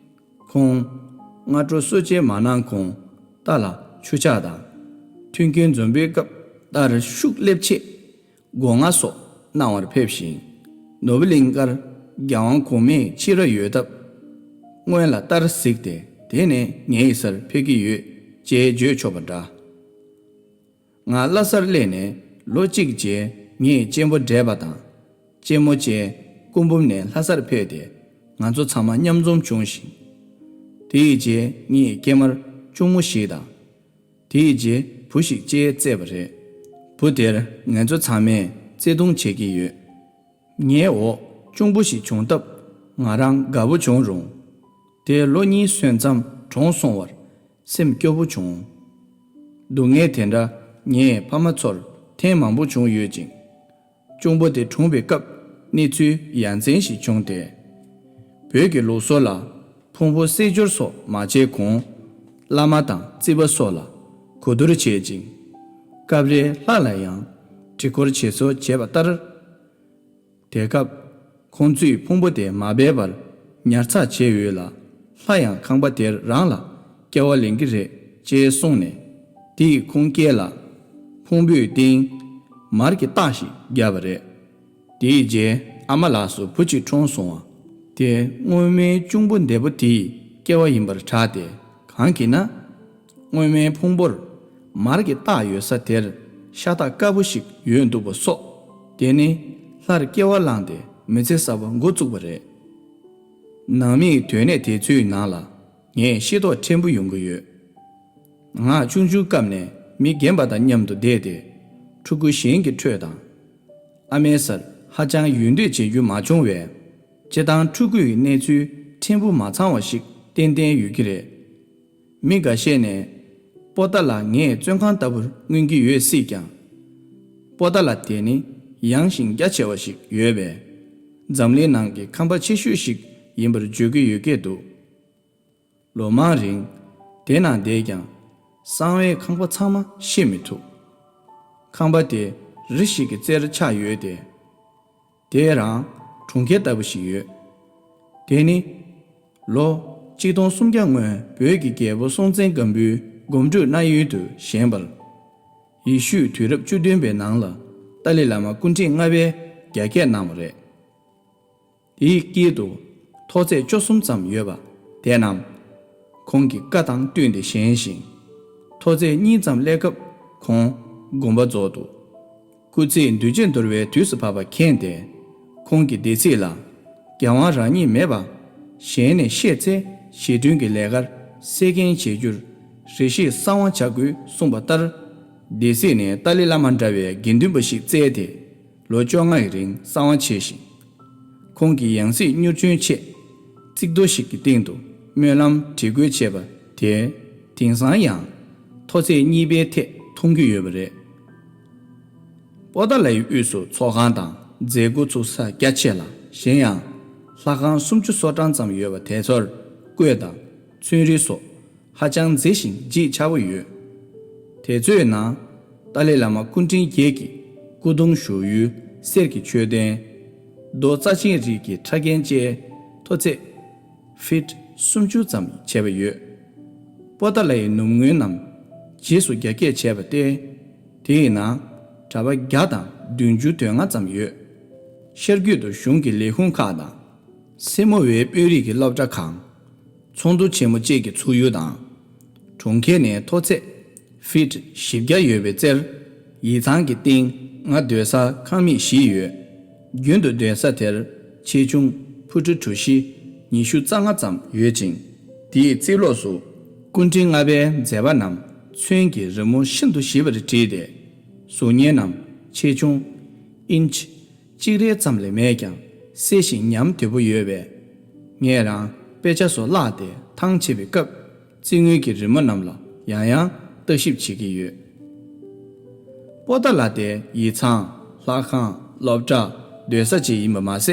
ཁོང་སྔ་དྲོ་གསོལ་ཇ་མ་གནང་གོང་རྟ་ལ་ཆུ་ལྕགས་དང་མཐུན་རྐྱེན་འཛོམས་པའི་སྐབས་རྟར་ཤུགས་སླེབས་ཆེད། སྒོ་ང་སོགས་གནང་བར་ཕེབས་ཤིང་། ནོར་བུ་གླིང་དཀར་རྒྱལ་དབང་གོང་མས་ཕྱི་ར་ཡོད་སྟབས། སྔོན་ལ་རྟར་གཟིགས་ཏེ་དེ་ནས་ངའི་སར་ཕེབས་ཀྱི་ཡོད་ཅེས་བརྗོད་ཆོག་པ་འདྲ། ང་ལྷ་སར་སླེབས་ནས་ལོ་གཅིག་རྗེས་ངས་གཅེན་པོ་བགྲེས་པ་དང་གཅེན་མོ་བཅས་སྐུ་འབུམ་ནས་ལྷ་སར་ཕེབས་ཏེ་ང་ཚོ་ཚང་མ་མཉམ་འཛོམས་བྱུང་ཞིང་། དེའི་རྗེས་ངས་སྐྱེས་དམར་གཅུང་མོ་ཞིག་དང་། དེའི་རྗེས་ བུ་ཞིག་སྐྱེས་བཙས་པ་རེད། བུ་དེར་ང་ཚོ་ཚང་མས་བརྩེ་དུང་བྱེད་ཀྱི་ཡོད། ངའི་འོག་གཅུང་པོ་ཞིག་བྱུང་སྟབས་ང་རང་དགའ་པོ་བྱུང་རུང་། དེ་ལོ་གཉིས་སོན་མཚམས་གྲོངས་སོང་བར་སེམས་སྐྱོ་པོ་བྱུང་། སྡུག་བསྔལ་དེ་འདྲ་ངའི་ཕ་མ་ཚོར་ཐེངས་མང་པོ་བྱུང་ཡོད་ཅིང་། གཅུང་པོ་དེ་གྲོངས་པའི་སྐབས་གནས་ཚུལ་ཡ་མཚན་ཞིག་བྱུང་སྟེ། བོད་ཀྱི་ལུགས་སྲོལ་ལ་ཕུང་པོ་བསྲེག་སྦྱོར་སོགས་མ་བྱས་གོང་། བླ་མ་དང་རྩིས་པ་སོགས་ལ་གོ་བསྡུར་བྱེད་ཅིང་། སྐབས་རེ་ལྷ་ལ་ཡང་དྲི་སྐོར་བྱེད་སྲོལ་བྱས་པ་ལྟར། དེ་སྐབས་ཁོང་ཚོས་ཕུང་པོ་དེ་མ་སྦས་པར་ཉར་ཚགས་བྱས་ཡོད་ལ། ལྷ་ཡང་ཁང་པ་དེར་རང་ལ་སྐྱེ་བ་ལེན་གྱི་རེད་ཅེས་གསུངས་ནས། དེས་ཁོང་སྐེ་ལ་ཕུང་པོའི་སྟེང་མར་གྱི་རྟགས་ཤིག་བརྒྱབ་པ་རེད། དེའི་རྗེས་ཨ་མ་ལགས་སུ་བུ་གཅིག་འཁྲུངས་སོང་བ། དེ་སྔོན་མའི་གཅུང་པོ་འདས་པོ་དེའི་སྐྱེ་བ་ཡིན་པར་གྲགས་ཏེ། གང་གིས་ན། སྔོན་མའི་ཕུང་པོར་མར་གྱི་རྟགས་ཡོད་ས་དེར་ཤ་སྟག་དཀར་པོ་ཞིག་ཡོད་འདུག་པ་སོགས། དེ་ནི་ལྷར་སྐྱེ་བ་བླངས་ཏེ་མི་ཚེ་གསར་པ་འགོ་བཙུགས་པ་རེད། ནང་མིའི་དོན་གནད་དེ་ཚོའི་ནང་ལ་ངས་ཤེས་རྟོགས་ཕྲན་བུ་ཡོང་གི་ཡོད། ང་ཆུང་ཆུང་སྐབས་ནས་མི་རྒན་པ་དང་མཉམ་དུ་བསྡད་དེ། ཕྲུ་གུ་གཞན་གྱི་ཁྲོད་དང་། ཨ་མའི་སར་ཧ་ཅང་ཡོད་འདོད་བྱེད་རྒྱུ་མ་བྱུང་བས། སྤྱིར་བཏང་ཕྲུ་གུའི་གནས་ཚུལ་ཕྲན་བུ་མ་ཚང་བ་ཞིག་ཏན་ཏན་ཡོད་ཀྱི་རེད། མི་འགའ་ཤས་ནས་པོ་ཏཱ་ལ་ངས་བཙོན་ཁང་ལྟ་བུར་མངོན་གྱི་ཡོད་སྲིད་ཀྱང་། པོ་ཏཱ་ལ་དེ་ནི་ཡངས་ཤིང་རྒྱ་ཆེ་བ་ཞིག་ཡོད་པས། འཛམ་གླིང་ནང་གི་ཁང་པ་ཆེ་ཤོས་ཤིག་ཡིན་པར་བརྗོད་ཀྱི་ཡོད་སྐད་འདུག་ལོ་མང་རིང་དེ་ནང་བསྡད་ཀྱང་། གསང་བའི་ཁང་པ་ཚང་མ་ཤེས་མི་ཐུབ། ཁང་པ་དེ་རི་ཞིག་གི་རྩེར་ཆགས་ཡོད་དེ། དེ་རང་གྲོང་ཁྱེར་ལྟ་བུ་ཞིག་ཡོད། དེ་ནི་ལོ་ཆིག་སྟོང་སུམ་བརྒྱ་སྔོན་བོད་ཀྱི་རྒྱལ་པོ་སྲོང་བཙན་སྒམ་པོའི་སྒོམ་སྒྲུབ་གནང་ཡུལ་དུ་བཞེངས་པར། ཡེ་ཤུའི་དུས་རབས་བཅུ་བདུན་པའི་ནང་ལ་ཏཱ་ལའི་བླ་མ་སྐུ་ཕྲེང་ལྔ་པས་རྒྱ་སྐྱེད་གནང་བ་རེད། དེའི་དཀྱིལ་དུ་མཐོ་ཚད་བཅུ་གསུམ་ཙམ་ཡོད་པ་དེ་རྣམས་ཁོང་གི་བཀའ་དང་བསྟུན་ཏེ་བཞེངས་ཤིང་། མཐོ་ཚད་གཉིས་ཙམ་སླེབས་སྐབས་ཁོང་དགོངས་པ་རྫོགས་འདུག་སྐུ་ཚེ་འདུས་བྱས་འདོར་བའི་དུས་སུ་བབ་པ་མཁྱེན་ཏེ། ཁོང་གི་སྡེ་སྲིད་ལ་རྒྱལ་དབང་རང་ཉིད་མེད་པ་གཞན་ནས་ཤེས་ཚེ་ཞེ་མཐུན་གྱི་ལས་ཀར་གསལ་མཁན་བྱེད་རྒྱུར་རེ་ཞིག་གསང་བ་བྱ་དགོས་གསུངས་པ་ལྟར། སྡེ་སྲིད་ནས་ཏཱ་ལའི་བླ་མ་འདྲ་བའི་དགེ་འདུན་པ་ཞིག་བཙལ་ཏེ། ལོ་བཅོ་ལྔ་ཡི་རིང་གསང་བ་བྱས་ཤིང་། ཁོང་གི་ཡང་སྲིད་མྱུར་འབྱོན་ཆེད་རྩིག་རྡོ་ཞིག་གི་སྟེང་དུ་སྨོན་ལམ་བྲིས་བཀོད་བྱས་པ་དེ་དེང་སང་ཡང་མཐོ་ཚད་གཉིས་པའི་ཐད་མཐོང་རྒྱུ་ཡོད་པ་རེད། པོ་ཏཱ་ལའི་དབུས་སུ་ཚོགས་ཁང་དང་མཛད་སྒོ་ཚུགས་ས་རྒྱ་ཆེ་ལ། གཞན་ཡང་ལྷ་ཁང་སུམ་ཅུ་སོ་གྲངས་ཙམ་ཡོད་པ་དེ་ཚོར་བརྐོས་དང་ཚོན་རིས་སོགས་ཧ་ཅང་མཛེས་ཤིང་བརྗིད་ཆགས་པོ་ཡོད། དེ་ཚོའི་ནང་ཏཱ་ལའི་བླ་མ་སྐུ་ཕྲེང་བརྒྱད་ཀྱི་སྐུ་གདུང་བཞུགས་ཡུལ་གསེར་གྱི་མཆོད་རྟེན། རྡོ་རྩ་ཆེན་རིགས་ཀྱི་ཕྲ་རྒྱན་བཅས་མཐོ་ཚད་ཕིཊ་སུམ་ཅུ་ཙམ་བྱས་པ་ཡོད། པོ་ཏཱ་ལའི་ནུབ་ངོས་རྣམས་རྗེས་སུ་རྒྱ་སྐྱེད་བྱས་པ་སྟེ། དེའི་ནང་གྲྭ་པ་བརྒྱ་དང་བདུན་ཅུ་དོན་ལྔ་ཙམ་ཡོད། ཤར་རྒྱུད་དུ་གཞུང་གི་ལས་ཁུངས་ཁག་དང་། སེ་མོ་ཝེ་དཔོན་རིགས་ཀྱི་སློབ་གྲྭ་ཁང་། ཚོགས་འདུ་ཆེན་མོ་བཅས་ཀྱི་ཚུགས་ཡུལ་དང་། གྲོང་ཁྱེར་ནས་མཐོ་ཚད་ཕིཊ་བཞི་བརྒྱ་ཡོད་པའི་རྩེར། ཡིག་ཚང་གི་སྟེང་ང་སྡོད་ས་ཁང་མིག་བཞི་ཡོད། རྒྱུན་དུ་སྡོད་ས་དེར་ཆེ་ཆུང་ཕུ་ཁྲུ་གྲུ་བཞི་ཉི་ཤུ་རྩ་ལྔ་ཙམ་ཡོད་ཅིང་། དེའི་རྩིབ་ལོགས་སུ་སྐུ་ཕྲེང་ལྔ་པའི་མཛད་པ་རྣམས་ཚོན་གྱི་རི་མོ་ཤིན་ཏུ་ཞིབ་པར་བྲིས་ཏེ། གཟུགས་བརྙན་རྣམས་ཆེ་ཆུང་ཨིན་ཆི་གཅིག་རེ་ཙམ་ལས་མེད་ཀྱང་གསལ་ཞིང་ཉམས་དོད་པོ་ཡོད་པས། ངས་རང་དཔེ་ཆ་སོགས་བཀླགས་ཏེ་ཐང་ཆད་པའི་སྐབས་རྩིག་ངོས་ཀྱི་རི་མོ་རྣམས་ལ་ཡང་ཡང་བརྟག་ཞིབ་བྱེད་ཀྱི་ཡོད། པོ་ཏཱ་ལ་དེ་ཡིག་ཚང་། ལྷ་ཁང་། སློབ་གྲྭ། སྡོད་ས་བཅས་ཡིན་པ་མ་ཟད་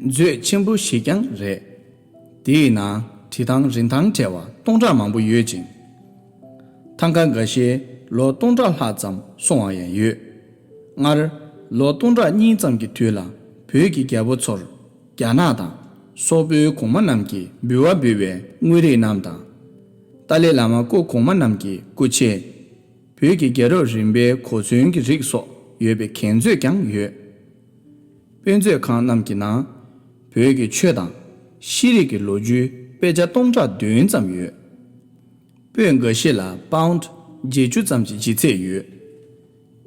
མཛོད་ཆེན་པོ་ཞིག་ཀྱང་རེད། དེའི་ནང་བྲིས་ཐང་རིན་ཐང་བྲལ་བ་སྟོང་ཕྲག་མང་པོ་ཡོད་ཅིང་། ཐང་ག་འགའ་ཤས་ལོ་སྟོང་ཕྲག་ལྷག་ཙམ་སོང་བ་ཡང་ཡོད། སྔར་ལོ་སྟོང་ཕྲག་གཉིས་ཙམ་གྱི་དུས་ལ་བོད་ཀྱི་རྒྱལ་པོ་ཚོར་རྒྱ་ནག་དང་སོག་པོའི་གོང་མ་རྣམས་ཀྱིས་འབུལ་བ་འབུལ་བའི་དངོས་རིགས་རྣམས་དང་། ཏཱ་ལའི་བླ་མ་སྐུ་གོང་མ་རྣམས་ཀྱི་སྐུ་ཆས། བོད་ཀྱི་རྒྱལ་རབས་རིམ་པའི་གོ་མཚོན་གྱི་རིགས་སོགས་ཡོད་པའི་གན་མཛོད་ཀྱང་ཡོད། དཔེ་མཛོད་ཁང་རྣམས་ཀྱི་ནང་བོད་ཀྱི་ཆོས་དང་ཤེས་རིག་གི་ལོ་རྒྱུས་དཔེ་ཆ་སྟོང་ཕྲག་བདུན་ཙམ་ཡོད། པོད་འགའ་ཤས་ལ་པའུནཌ་བརྒྱད་ཅུ་ཙམ་གྱི་ལྗིད་ཚད་ཡོད།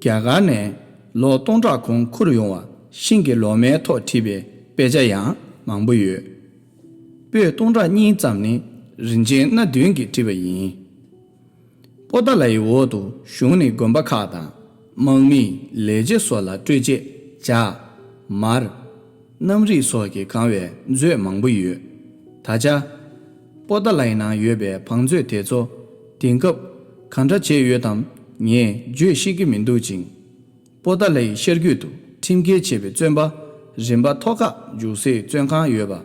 རྒྱ་གར་ནས་ལོ་སྟོང་ཕྲག་གོང་ཁུར་ཡོང་བ་ཤིང་གི་ལོ་མའི་ཐོག་བྲིས་པའི་དཔེ་ཆ་ཡང་མང་པོ་ཡོད། པོད་སྟོང་ཕྲག་གཉིས་ཙམ་ནི་རིན་ཆེན་སྣ་བདུན་གྱིས་བྲིས་པ་ཡིན། པོ་ཏཱ་ལའི་འོག་ཏུ་གཞུང་ནས་དགོན་པ་ཁག་དང་དམག་མིས་ལས་བྱེད་སོགས་ལ་སྤྲོད་ཆས་ཇ། མར། སྣམ་རིགས་སོགས་ཀྱིས་གང་བའི་མཛོད་མང་པོ་ཡོད། ད་ཆ། པོ་ཏཱ་ལའི་ནང་ཡོད་པའི་བང་མཛོད་དེ་ཚོ་དེང་སྐབས་གང་འདྲ་བྱས་ཡོད་དམ་ངས་བརྗོད་ཤེས་ཀྱི་མི་འདུག་ཅིང་། པོ་ཏཱ་ལའི་ཤར་རྒྱུད་དུ་ཁྲིམས་འགལ་བྱས་པའི་བཙོན་པ་རིམ་པ་མཐོ་ཁག་འཇུག་སའི་བཙོན་ཁང་ཡོད་པ།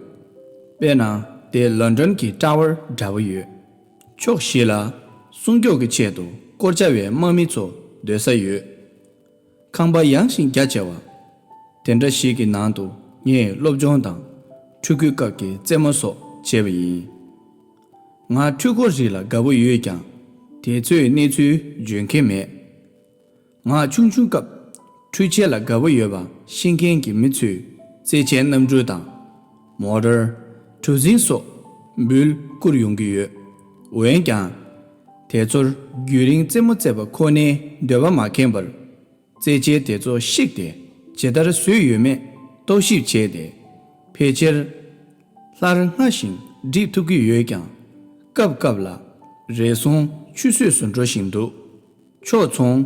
དཔེར་ན། དེ་ལོན་ཌོན་གྱི་ཊ་ཝར་འདྲ་བོ་ཡོད། ཕྱོགས་བཞི་ལ་སྲུང་སྐྱོབ་ཀྱི་ཆེད་དུ་སྐོར་བྱ་བའི་དམག་མི་ཚོ་སྡོད་ས་ཡོད། ཁང་པ་ཡངས་ཤིང་རྒྱ་ཆེ་བ། དེ་འདྲ་ཞིག་གི་ནང་དུ་ངས་སློབ་སྦྱོང་དང་ཕྲུ་གུའི་སྐབས་ཀྱི་རྩེད་མོ་སོགས་བྱས་པ་ཡིན། ང་འཕྲུལ་འཁོར་རིགས་ལ་དགའ་པོ་ཡོད་ཀྱང་དེ་ཚོའི་གནས་ཚུལ་འཇོན་མཁན་མེད། ང་ཆུང་ཆུང་སྐབས་འཕྲུལ་ཆས་ལ་དགའ་པོ་ཡོད་པ་ཤེས་མཁན་གྱི་མི་ཚོས་རྩེད་ཆས་གནམ་གྲུ་དང་། མོ་ཊར། གྲུ་གཟིངས་སོགས་འབུལ་བསྐུར་ཡོང་གི་ཡོད། འོན་ཀྱང་། དེ་ཚོར་རྒྱུན་རིང་རྩེད་མོ་རྩེ་བ་ཁོ་ནའི་འདོད་པ་མ་ཁེངས་པར། རྩེད་ཆས་དེ་ཚོ་བཤིག་སྟེ་ཇི་ལྟར་བཟོས་ཡོད་མེད་རྟོག་ཞིབ་བྱས་ཏེ། ཕལ་ཆེར། སླར་སྔ་ཞིང་འགྲིག་ཐུབ་ཀྱི་ཡོད་ཀྱང་། སྐབས་སྐབས་ལ་རེ་ཟུང་ཆུད་ཟོས་སུ་འགྲོ་བཞིན་འདུག་ཕྱོགས་མཚུངས།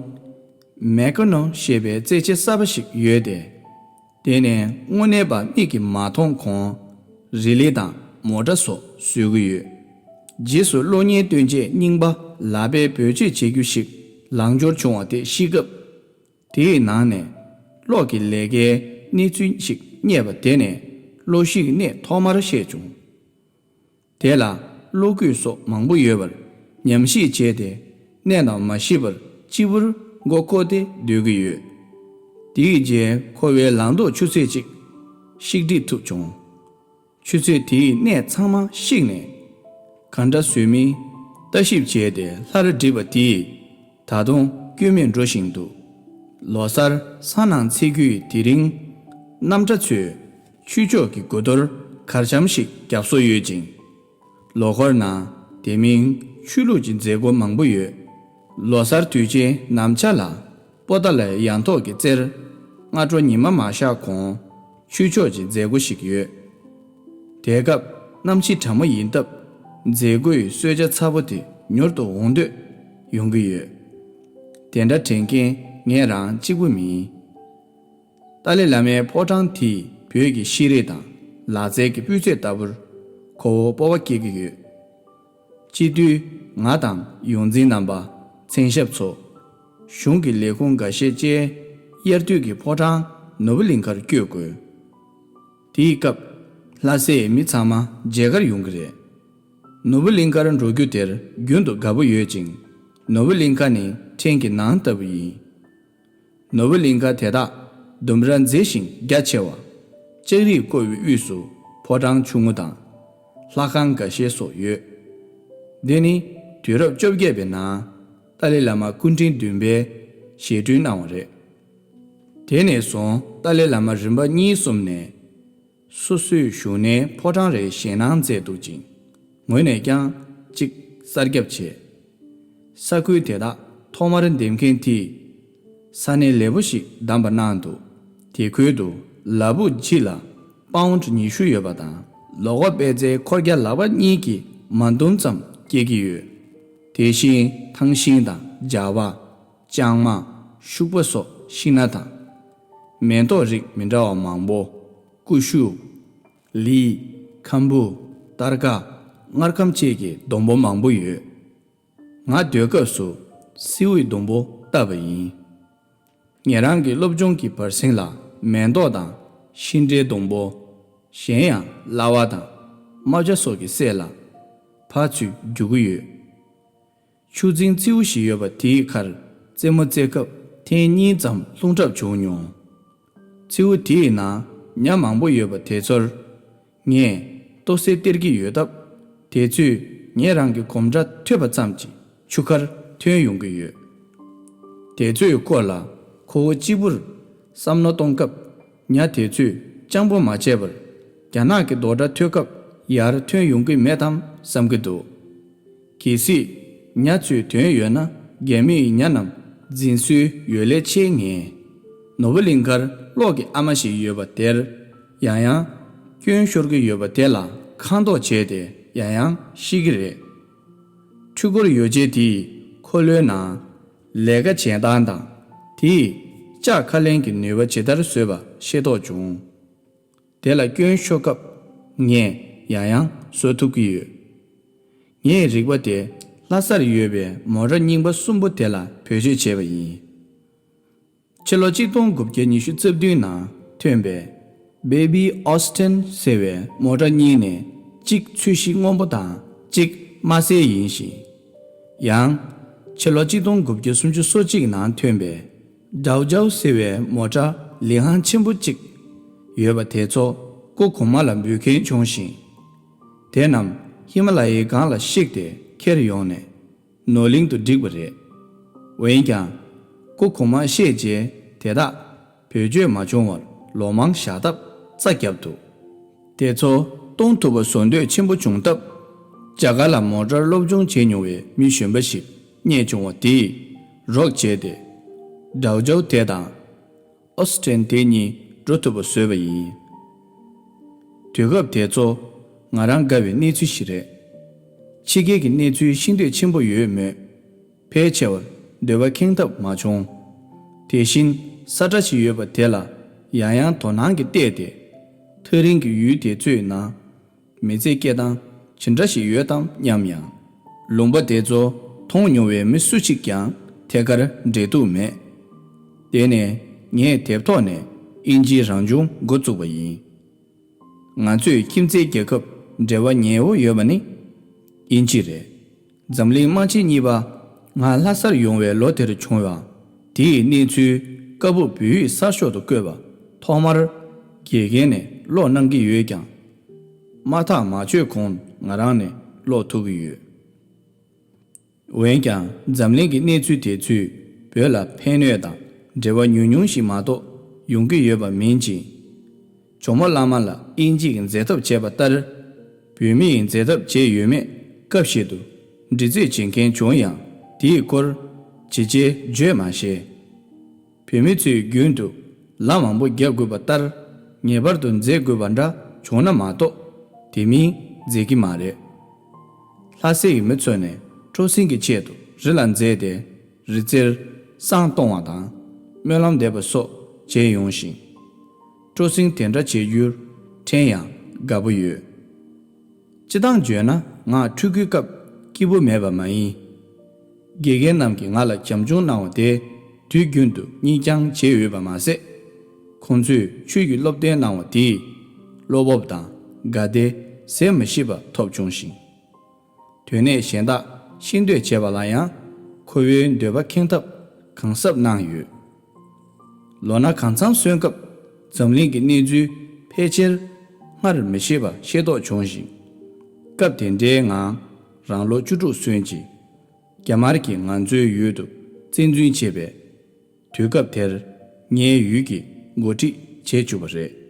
མེ་ཀ་ནོ་ཞེས་པའི་རྩེད་ཆས་གསར་པ་ཞིག་ཡོད་དེ། དེ་ནས་དངོས་གནས་པ་མིག་གིས་མ་མཐོང་གོང་། རི་ལི་དང་མོ་ཊ་སོགས་བཟོ་གི་ཡོད། རྗེས་སུ་གློག་བརྙན་སྟོན་ཆས་རྙིང་པ་ལག་པས་བེད་སྤྱོད་བྱེད་རྒྱུ་ཞིག་ལངས་འབྱོར་བྱུང་བ་དེ་ཤེས་སྐབས། དེའི་ནང་ནས་གློག་གི་ལས་ཀའི་གནས་ཚུལ་ཞིག་རྙེད་པ་དེ་ནས་གློག་ཤིག་གནས་ཐོག་མར་ཤེས་བྱུང་། དེ་ལ་གློག་སྐུད་སོགས་མང་པོ་ཡོད་པར་ཉམས་ཞིབ་བྱས་ཏེ་གནས་དང་མ་ཤེས་པར་སྤྱི་བོར་མགོ་བསྐོར་ཏེ་སྡོད་ཀྱི་ཡོད། དེའི་རྗེས་ཁོ་བོའི་ལག་འདོགས་ཆུ་ཚོད་ཅིག་ཤིག་སྒྲིལ་ཐུབ་བྱུང་། ཆུ་ཚོད་དེའི་གནས་ཚང་མ་བཤིག་ནས། ག་འདྲ་བཟོས་མིན་ལྟ་ཞིབ་བྱས་ཏེ་སླར་བསྒྲིགས་པ་དེས་ད་དུང་སྐྱོན་མེད་འགྲོ་བཞིན་འདུག་ལོ་སར་སང་གནངས་ཚེས་དགུའི་དེ་རིང་། གནམ་གྲྭ་ཚོས་ཆོས་ཕྱོགས་ཀྱི་དགུ་གཏོར་གར་འཆམ་ཞིག་བརྒྱབ་སྲོལ་ཡོད་ཅིང་། ལོ་འཁོར་ནང་དེ་མིན་ཆོས་ལུགས་ཀྱི་མཛད་སྒོ་མང་པོ་ཡོད། ལོ་སར་དུས་ཆེན་ནམ་ཆ་ལ། པོ་ཏཱ་ལའི་ཡང་ཐོག་གི་རྩེར་སྔ་དྲོ་ཉི་མ་མ་ཤར་གོང་ཆོས་ཕྱོགས་ཀྱི་མཛད་སྒོ་ཞིག་ཡོད། དེ་སྐབས་གནམ་གཤིས་གྲང་མོ་ཡིན་སྟབས་མཛད་སྒོའི་གསོལ་ཇ་ཚ་པོ་དེ་མྱུར་དུ་འོང་འདོད་ཡོང་གི་ཡོད། དེ་འདྲ་དྲན་མཁན་ངས་རང་གཅིག་པུ་མིན། ཏཱ་ལའི་བླ་མའི་ཕོ་བྲང་དེས་བོད་ཀྱི་ཤེས་རིག་དང་ལག་རྩལ་གྱི་སྤུས་ཚད་ལྟ་བུར་ཁོ་བོ་སྤོབས་པ་སྐྱེ་གི་ཡོད། སྤྱི་འཐུས་ང་དང་ཡོངས་འཛིན་རྣམ་པ། མཚན་ཞབས་ཚོ། གཞུང་གི་ལས་ཁུངས་འགའ་ཤས་བཅས་དབྱར་དུས་ཀྱི་ཕོ་བྲང་ནོར་བུ་གླིང་ཁར་བསྐྱོད་དགོས། དེའི་སྐབས་ལྷ་སའི་མི་ཚང་མ་མཇལ་ཁར་ཡོང་གི་རེད། ནོར་བུ་གླིང་ཁར་འགྲོ་རྒྱུ་དེར་རྒྱུན་དུ་དགའ་པོ་ཡོད་ཅིང་། ནོར་བུ་གླིང་ཁ་ནི་ཕྲན་གྱི་ནང་ལྟ་བུ་ཡིན། ནོར་བུ་གླིང་ཁ་དེ་དག་ལྡུམ་ར་མཛེས་ཤིང་རྒྱ་ཆེ་བ། ལྕགས་རིས་བསྐོར་བའི་དབུས་སུ་ཕོ་བྲང་ཆུང་ངུ་དང་། ལྷ་ཁང་འགའ་ཤས་སོགས་ཡོད། འདི་ནི་དུས་རབས་བཅོ་བརྒྱད་པའི་ནང་ཏཱ་ལའི་བླ་མ་སྐུ་ཕྲེང་བདུན་པས་བཞེངས་སྐྲུན་གནང་བ་རེད། དེ་ནས་བཟུང་ཏཱ་ལའི་བླ་མ་རིམ་པ་གཉིས་གསུམ་ནས། སོ་སོའི་བཞུགས་གནས་ཕོ་བྲང་རེ་བཞེངས་གནང་མཛད་འདུག་ཅིང་། ངོས་ནས་ཀྱང་གཅིག་གསར་བརྒྱབ་བྱས། ས་ཁུལ་དེ་དག་ཐོག་མར་འདེམས་མཁན་དེས་ས་གནས་ལེགས་པོ་ཞིག་བདམས་པ་གནང་འདུག་དེ་ཁུལ་དུ་ལ་ཕུག་ཇི་ལ་པའུནཌ་ཉི་ཤུ་ཡོད་པ་དང་ལོ་གོ་པད་ཚལ་འཁོར་རྒྱ་ལག་པ་གཉིས་ཀྱིས་མ་འདུམ་ཙམ་སྐྱེ་གི་ཡོད། དེ་བཞིན་ཐང་ཤིང་དང་སྦྱར་བ། ལྕང་མ། ཤུག་པ་སོགས་ཤིང་སྣ་དང་། མེ་ཏོག་རིགས་མི་འདྲ་བ་མང་པོ། ཀུ་ཤུ། ལི། ཁམ་བུ། སྟར་ཀ། མངར་ཁམ་བཅས་ཀྱི་སྡོང་པོ་མང་པོ་ཡོད། ང་སྡོད་སྐབས་སུ་སེའུའི་སྡོང་པོ་བཏབ་པ་ཡིན། ངེད་རང་གི་སློབ་སྦྱོང་གི་བར་གསེང་ལ་མེ་ཏོག་དང་ཤིང་འབྲས་སྡོང་པོ། གཞན་ཡང་གླ་བ་དང་རྨ་བྱ་སོགས་ཀྱི་སྲས་ལ་ཕར་ཚུར་རྒྱུག་གི་ཡོད། ཆུ་རྫིང་མཚེའུ་ཞིག་ཡོད་པ་དེའི་ཁར་རྩེད་མོ་རྩེ་སྐབས་ཐེངས་གཉིས་ཙམ་ལྷུང་གྲབས་བྱུང་མྱོང་། མཚེའུ་དེའི་ནང་ཉ་མང་པོ་ཡོད་པ་དེ་ཚོར་ངས་ལྟོ་སེ་སྟེར་གྱི་ཡོད་སྟབས། དེ་ཚོས་ངེད་རང་གི་གོམ་སྒྲ་ཐོས་པ་ཙམ་གྱིས་ཆུ་ཁར་ཐོན་ཡོང་གི་ཡོད། དེ་ཚོའི་སྐོར་ལ་ཁོ་བོ་གཅིག་པུར་བསམ་བློ་གཏོང་སྐབས། ཉ་དེ་ཚོས་སྤྱང་པོ་མ་བྱས་པར་རྒྱ་ནག་གི་རྡོག་སྒྲ་ཐོས་སྐབས་ཡར་ཐོན་ཡོང་གི་མེད་དམ་བསམ་གྱི་འདུག་གལ་སྲིད་ཉ་ཚོས་ཐོན་ཡོད་ན་རྒྱ་མིའི་ཉ་རྣམས་འཛིན་སྲོལ་ཡོད་ལས་ཆེ་ངེས། ནོར་བུ་གླིང་ཁར་གློག་གི་ཨ་མ་ཞིག་ཡོད་པ་དེར་ཡང་ཡང་སྐྱོན་ཤོར་གྱི་ཡོད་པ་དེ་ལ་ཁ་མདོག་བྱས་ཏེ་ཡང་ཡང་བཤད་ཀྱི་རེད། འཕྲུལ་འཁོར་ཡོ་བྱད་དེས་ཁོ་ ཨོ་ལོའི་ནང་ལས་ཀ་བྱེད་སྟངས་དང་། དེས་ལྕགས་ཁ་ལན་གྱི་ནུས་པ་ཇི་ལྟར་བཟོས་པ་ཤེས་རྟོགས་བྱུང་། དེ་ལ་སྐྱོན་ཤོར་སྐབས་ངས་ཡང་ཡང་བཟོ་ཐུབ་ཀྱི་ཡོད། ངས་རིག་པ་དེ་ལྷ་སར་ཡོད་པའི་མོ་ཊ་རྙིང་པ་གསུམ་པོ་དེ་ལ་བེད་སྤྱོད་བྱས་པ་ཡིན། ཕྱི་ལོ་གཅིག་སྟོང་དགུ་བརྒྱ་ཉི་ཤུ་རྩ་བདུན་ནང་ཐོན་པའི་Baby Austin ཟེར་བའི་མོ་ཊ་གཉིས་ནས་གཅིག་ཚོས་གཞི་སྔོན་པོ་དང་གཅིག་དམར་སེར་ཡིན་ཞིང་། ཡང་ཕྱི་ལོ་གཅིག་སྟོང་དགུ་བརྒྱ་སུམ་ཅུ་སོ་གཅིག་ནང་ཐོན་པའི་Douzhou ཟེར་བའི་མོ་ཊ་ལི་ཧང་ཆེན་པོ་གཅིག་ཡོད་པ་དེ་ཚོ་སྐུ་གོང་མ་ལ་འབུལ་མཁན་བྱུང་ཞིང་། དེ་རྣམས་ཧི་མ་ལ་ཡའི་སྒང་ལ་བཤིག་སྟེ་ཁྱེར་ཡོང་ནས། ནོར་གླིང་དུ་བསྒྲིགས་པ་རེད། འོན་ཀྱང་། སྐུ་གོང་མ་བཤད་རྗེས་དེ་དག་བེད་སྤྱོད་མ་བྱུང་བར་ལོ་མང་བཞག་སྟབས་རྩ་བརྒྱབ་འདུག་དེ་ཚོ་གཏོང་ཐུབ་པ་བཟོ་འདོད་ཆེན་པོ་བྱུང་སྟབས། རྒྱ་གར་ལ་མོ་ཊར་སློབ་སྦྱོང་བྱེད་མྱོང་བའི་མི་གཞོན་པ་ཞིག་རྙེད་བྱུང་བ་དེས་རོགས་བྱས་ཏེ། Douzhou དེ་དང་། Austin དེ་གཉིས་འགྲོ་ཐུབ་པ་བཟོས་པ་ཡིན། དུས་སྐབས་དེ་ཚོ་ང་རང་དགའ་བའི་གནས་ཚུལ་ཞིག་རེད། ཕྱི་རྒྱལ་གྱི་གནས་ཚུལ་ཤེས་འདོད་ཆེན་པོ་ཡོད་མོད། ཕལ་ཆེ་བར་འདོད་པ་ཁེངས་ཐབས་མ་བྱུང་། དེ་བཞིན་ས་ཁྲ་ཞིག་ཡོད་པ་དེ་ལ་ཡང་ཡང་དོ་སྣང་གིས་བལྟས་ཏེ། ཐག་རིང་གི་ཡུལ་དེ་ཚོའི་ནང་མི་ཚེ་སྐྱེལ་སྟངས་ཇི་འདྲ་ཞིག་ཡོད་དམ་སྙམ་ཡང་། ལུང་པ་དེ་ཚོ་མཐོང་མྱོང་བའི་མི་སུ་གཅིག་ཀྱང་ཐད་ཀར་འབྲེལ་གཏུག་མེད། དེ་ནས་ངས་དེབ་ཐོག་ནས་དབྱིན་ཇིའི་རང་བྱུང་འགོ་བཙུགས་པ་ཡིན། ང་ཚོས་ཁྱིམ་མཚེས་རྒྱལ་ཁབ་འབྲེལ་བ་ཉེ་བོ་ཡོད་པ་ནི་དབྱིན་ཇི་རེད། འཛམ་གླིང་དམག་ཆེན་གཉིས་པ་ང་ལྷ་སར་ཡོང་བའི་ལོ་དེར་བྱུང་བ་དེའི་གནས་ཚུལ་ཀ་བུ་བོད་ཡིག་གསར་ཤོག་ཏུ་བཀོད་པ་ཐོག་མར་དགེ་རྒན་ནས་ཀློག་གནང་གི་ཡོད་ཀྱང་། མ་ཐག་མ་ཆོད་གོང་ང་རང་ནས་ཀློག་ཐུབ་ཀྱི་ཡོད། འོན་ཀྱང་འཛམ་གླིང་གི་གནས་ཚུལ་དེ་ཚོས་བོད་ལ་ཕན་གནོད་དང་འབྲེལ་བ་ཉུང་ཉུང་ཞིག་མ་གཏོགས་ཡོང་གི་ཡོད་པ་མིན་ཅིང་། ཇོ་མོ་གླང་མ་ལ་དབྱིན་ཇི་གིས་མཛད་ཐབས་བྱས་པ་ལྟར། བོད་མི་ཡིས་མཛད་ཐབས་བྱས་ཡོད་མེད་སྐབས་ཤིག་ཏུ་འདྲི་རྩད་བྱེད་མཁན་བྱུང་ཡང་དེའི་སྐོར་ཇི་བྱས་བརྗོད་མ་ཤེས། བོད་མི་ཚོས་རྒྱུན་དུ་ལན་མང་པོ་རྒྱག་དགོས་པ་ལྟར་ངེས་པར་དུ་མཛད་དགོས་པ་འདྲ་བྱུང་ན་མ་གཏོགས་དེ་མིན་མཛད་ཀྱི་མ་རེད། ལྷ་སའི་མི་ཚོ་ནས་སྤྲོ་གསེང་གི་ཆེད་དུ་རི་ལ་འཛེགས་ཏེ་རི་རྩེར་བསང་གཏོང་བ་དང་སྨོན་ལམ་འདེབས་པ་སོགས་བྱས་ཡོང་ཞིང་། སྤྲོ་གསེང་དེ་འདྲ་བྱེད་རྒྱུར་ཕྲན་ཡང་དགའ་པོ་ཡོད། སྤྱིར་བཏང་བརྗོད་ན་ང་ཕྲུ་གུའི་སྐབས་སྐྱིད་པོ་མེད་པ་མ་ཡིན། དགེ་རྒན་རྣམས་ཀྱིས་ང་ལ་བྱམས་སྐྱོང་གནང་བ་དེ་དུས་རྒྱུན་དུ་སྙིང་བཅངས་བྱས་ཡོད་པ་མ་ཟད། ཁོང་ཚོས་ཆོས་ཀྱི་སློབ་སྟོན་གནང་བ་དེས་བློ་སྤོབས་དང་དགའ་བདེ་ཟད་མི་ཤེས་པ་ཐོབ་བྱུང་ཞིང་། དོན་གནད་གཞན་དག་ཤེས་འདོད་བྱས་པ་ལ་ཡང་ཁོ་བོའི་འདོད་པ་ཁེངས་ཐབས་གང་ཟབ་གནང་ཡོད། ལོ་ན་གང་འཚམ་སོན་སྐབས་འཛམ་གླིང་གི་གནས་ཚུལ་ཕལ་ཆེར་སྔར་མི་ཤེས་པ་ཤེས་རྟོགས་བྱུང་ཞིང་། སྐབས་དེ་འདྲའི་ངང་རང་ལོ་བཅུ་དྲུག་སོན་རྗེས། རྒྱ་དམར་གྱིས་ང་ཚོའི་ཡུལ་དུ་བཙན་འཛུལ་བྱས་པའི་དུས་སྐབས་དེར་ངའི་ཡུལ་གྱི་འགོ་ཁྲིད་བྱས་བཅུག་པ་རེད།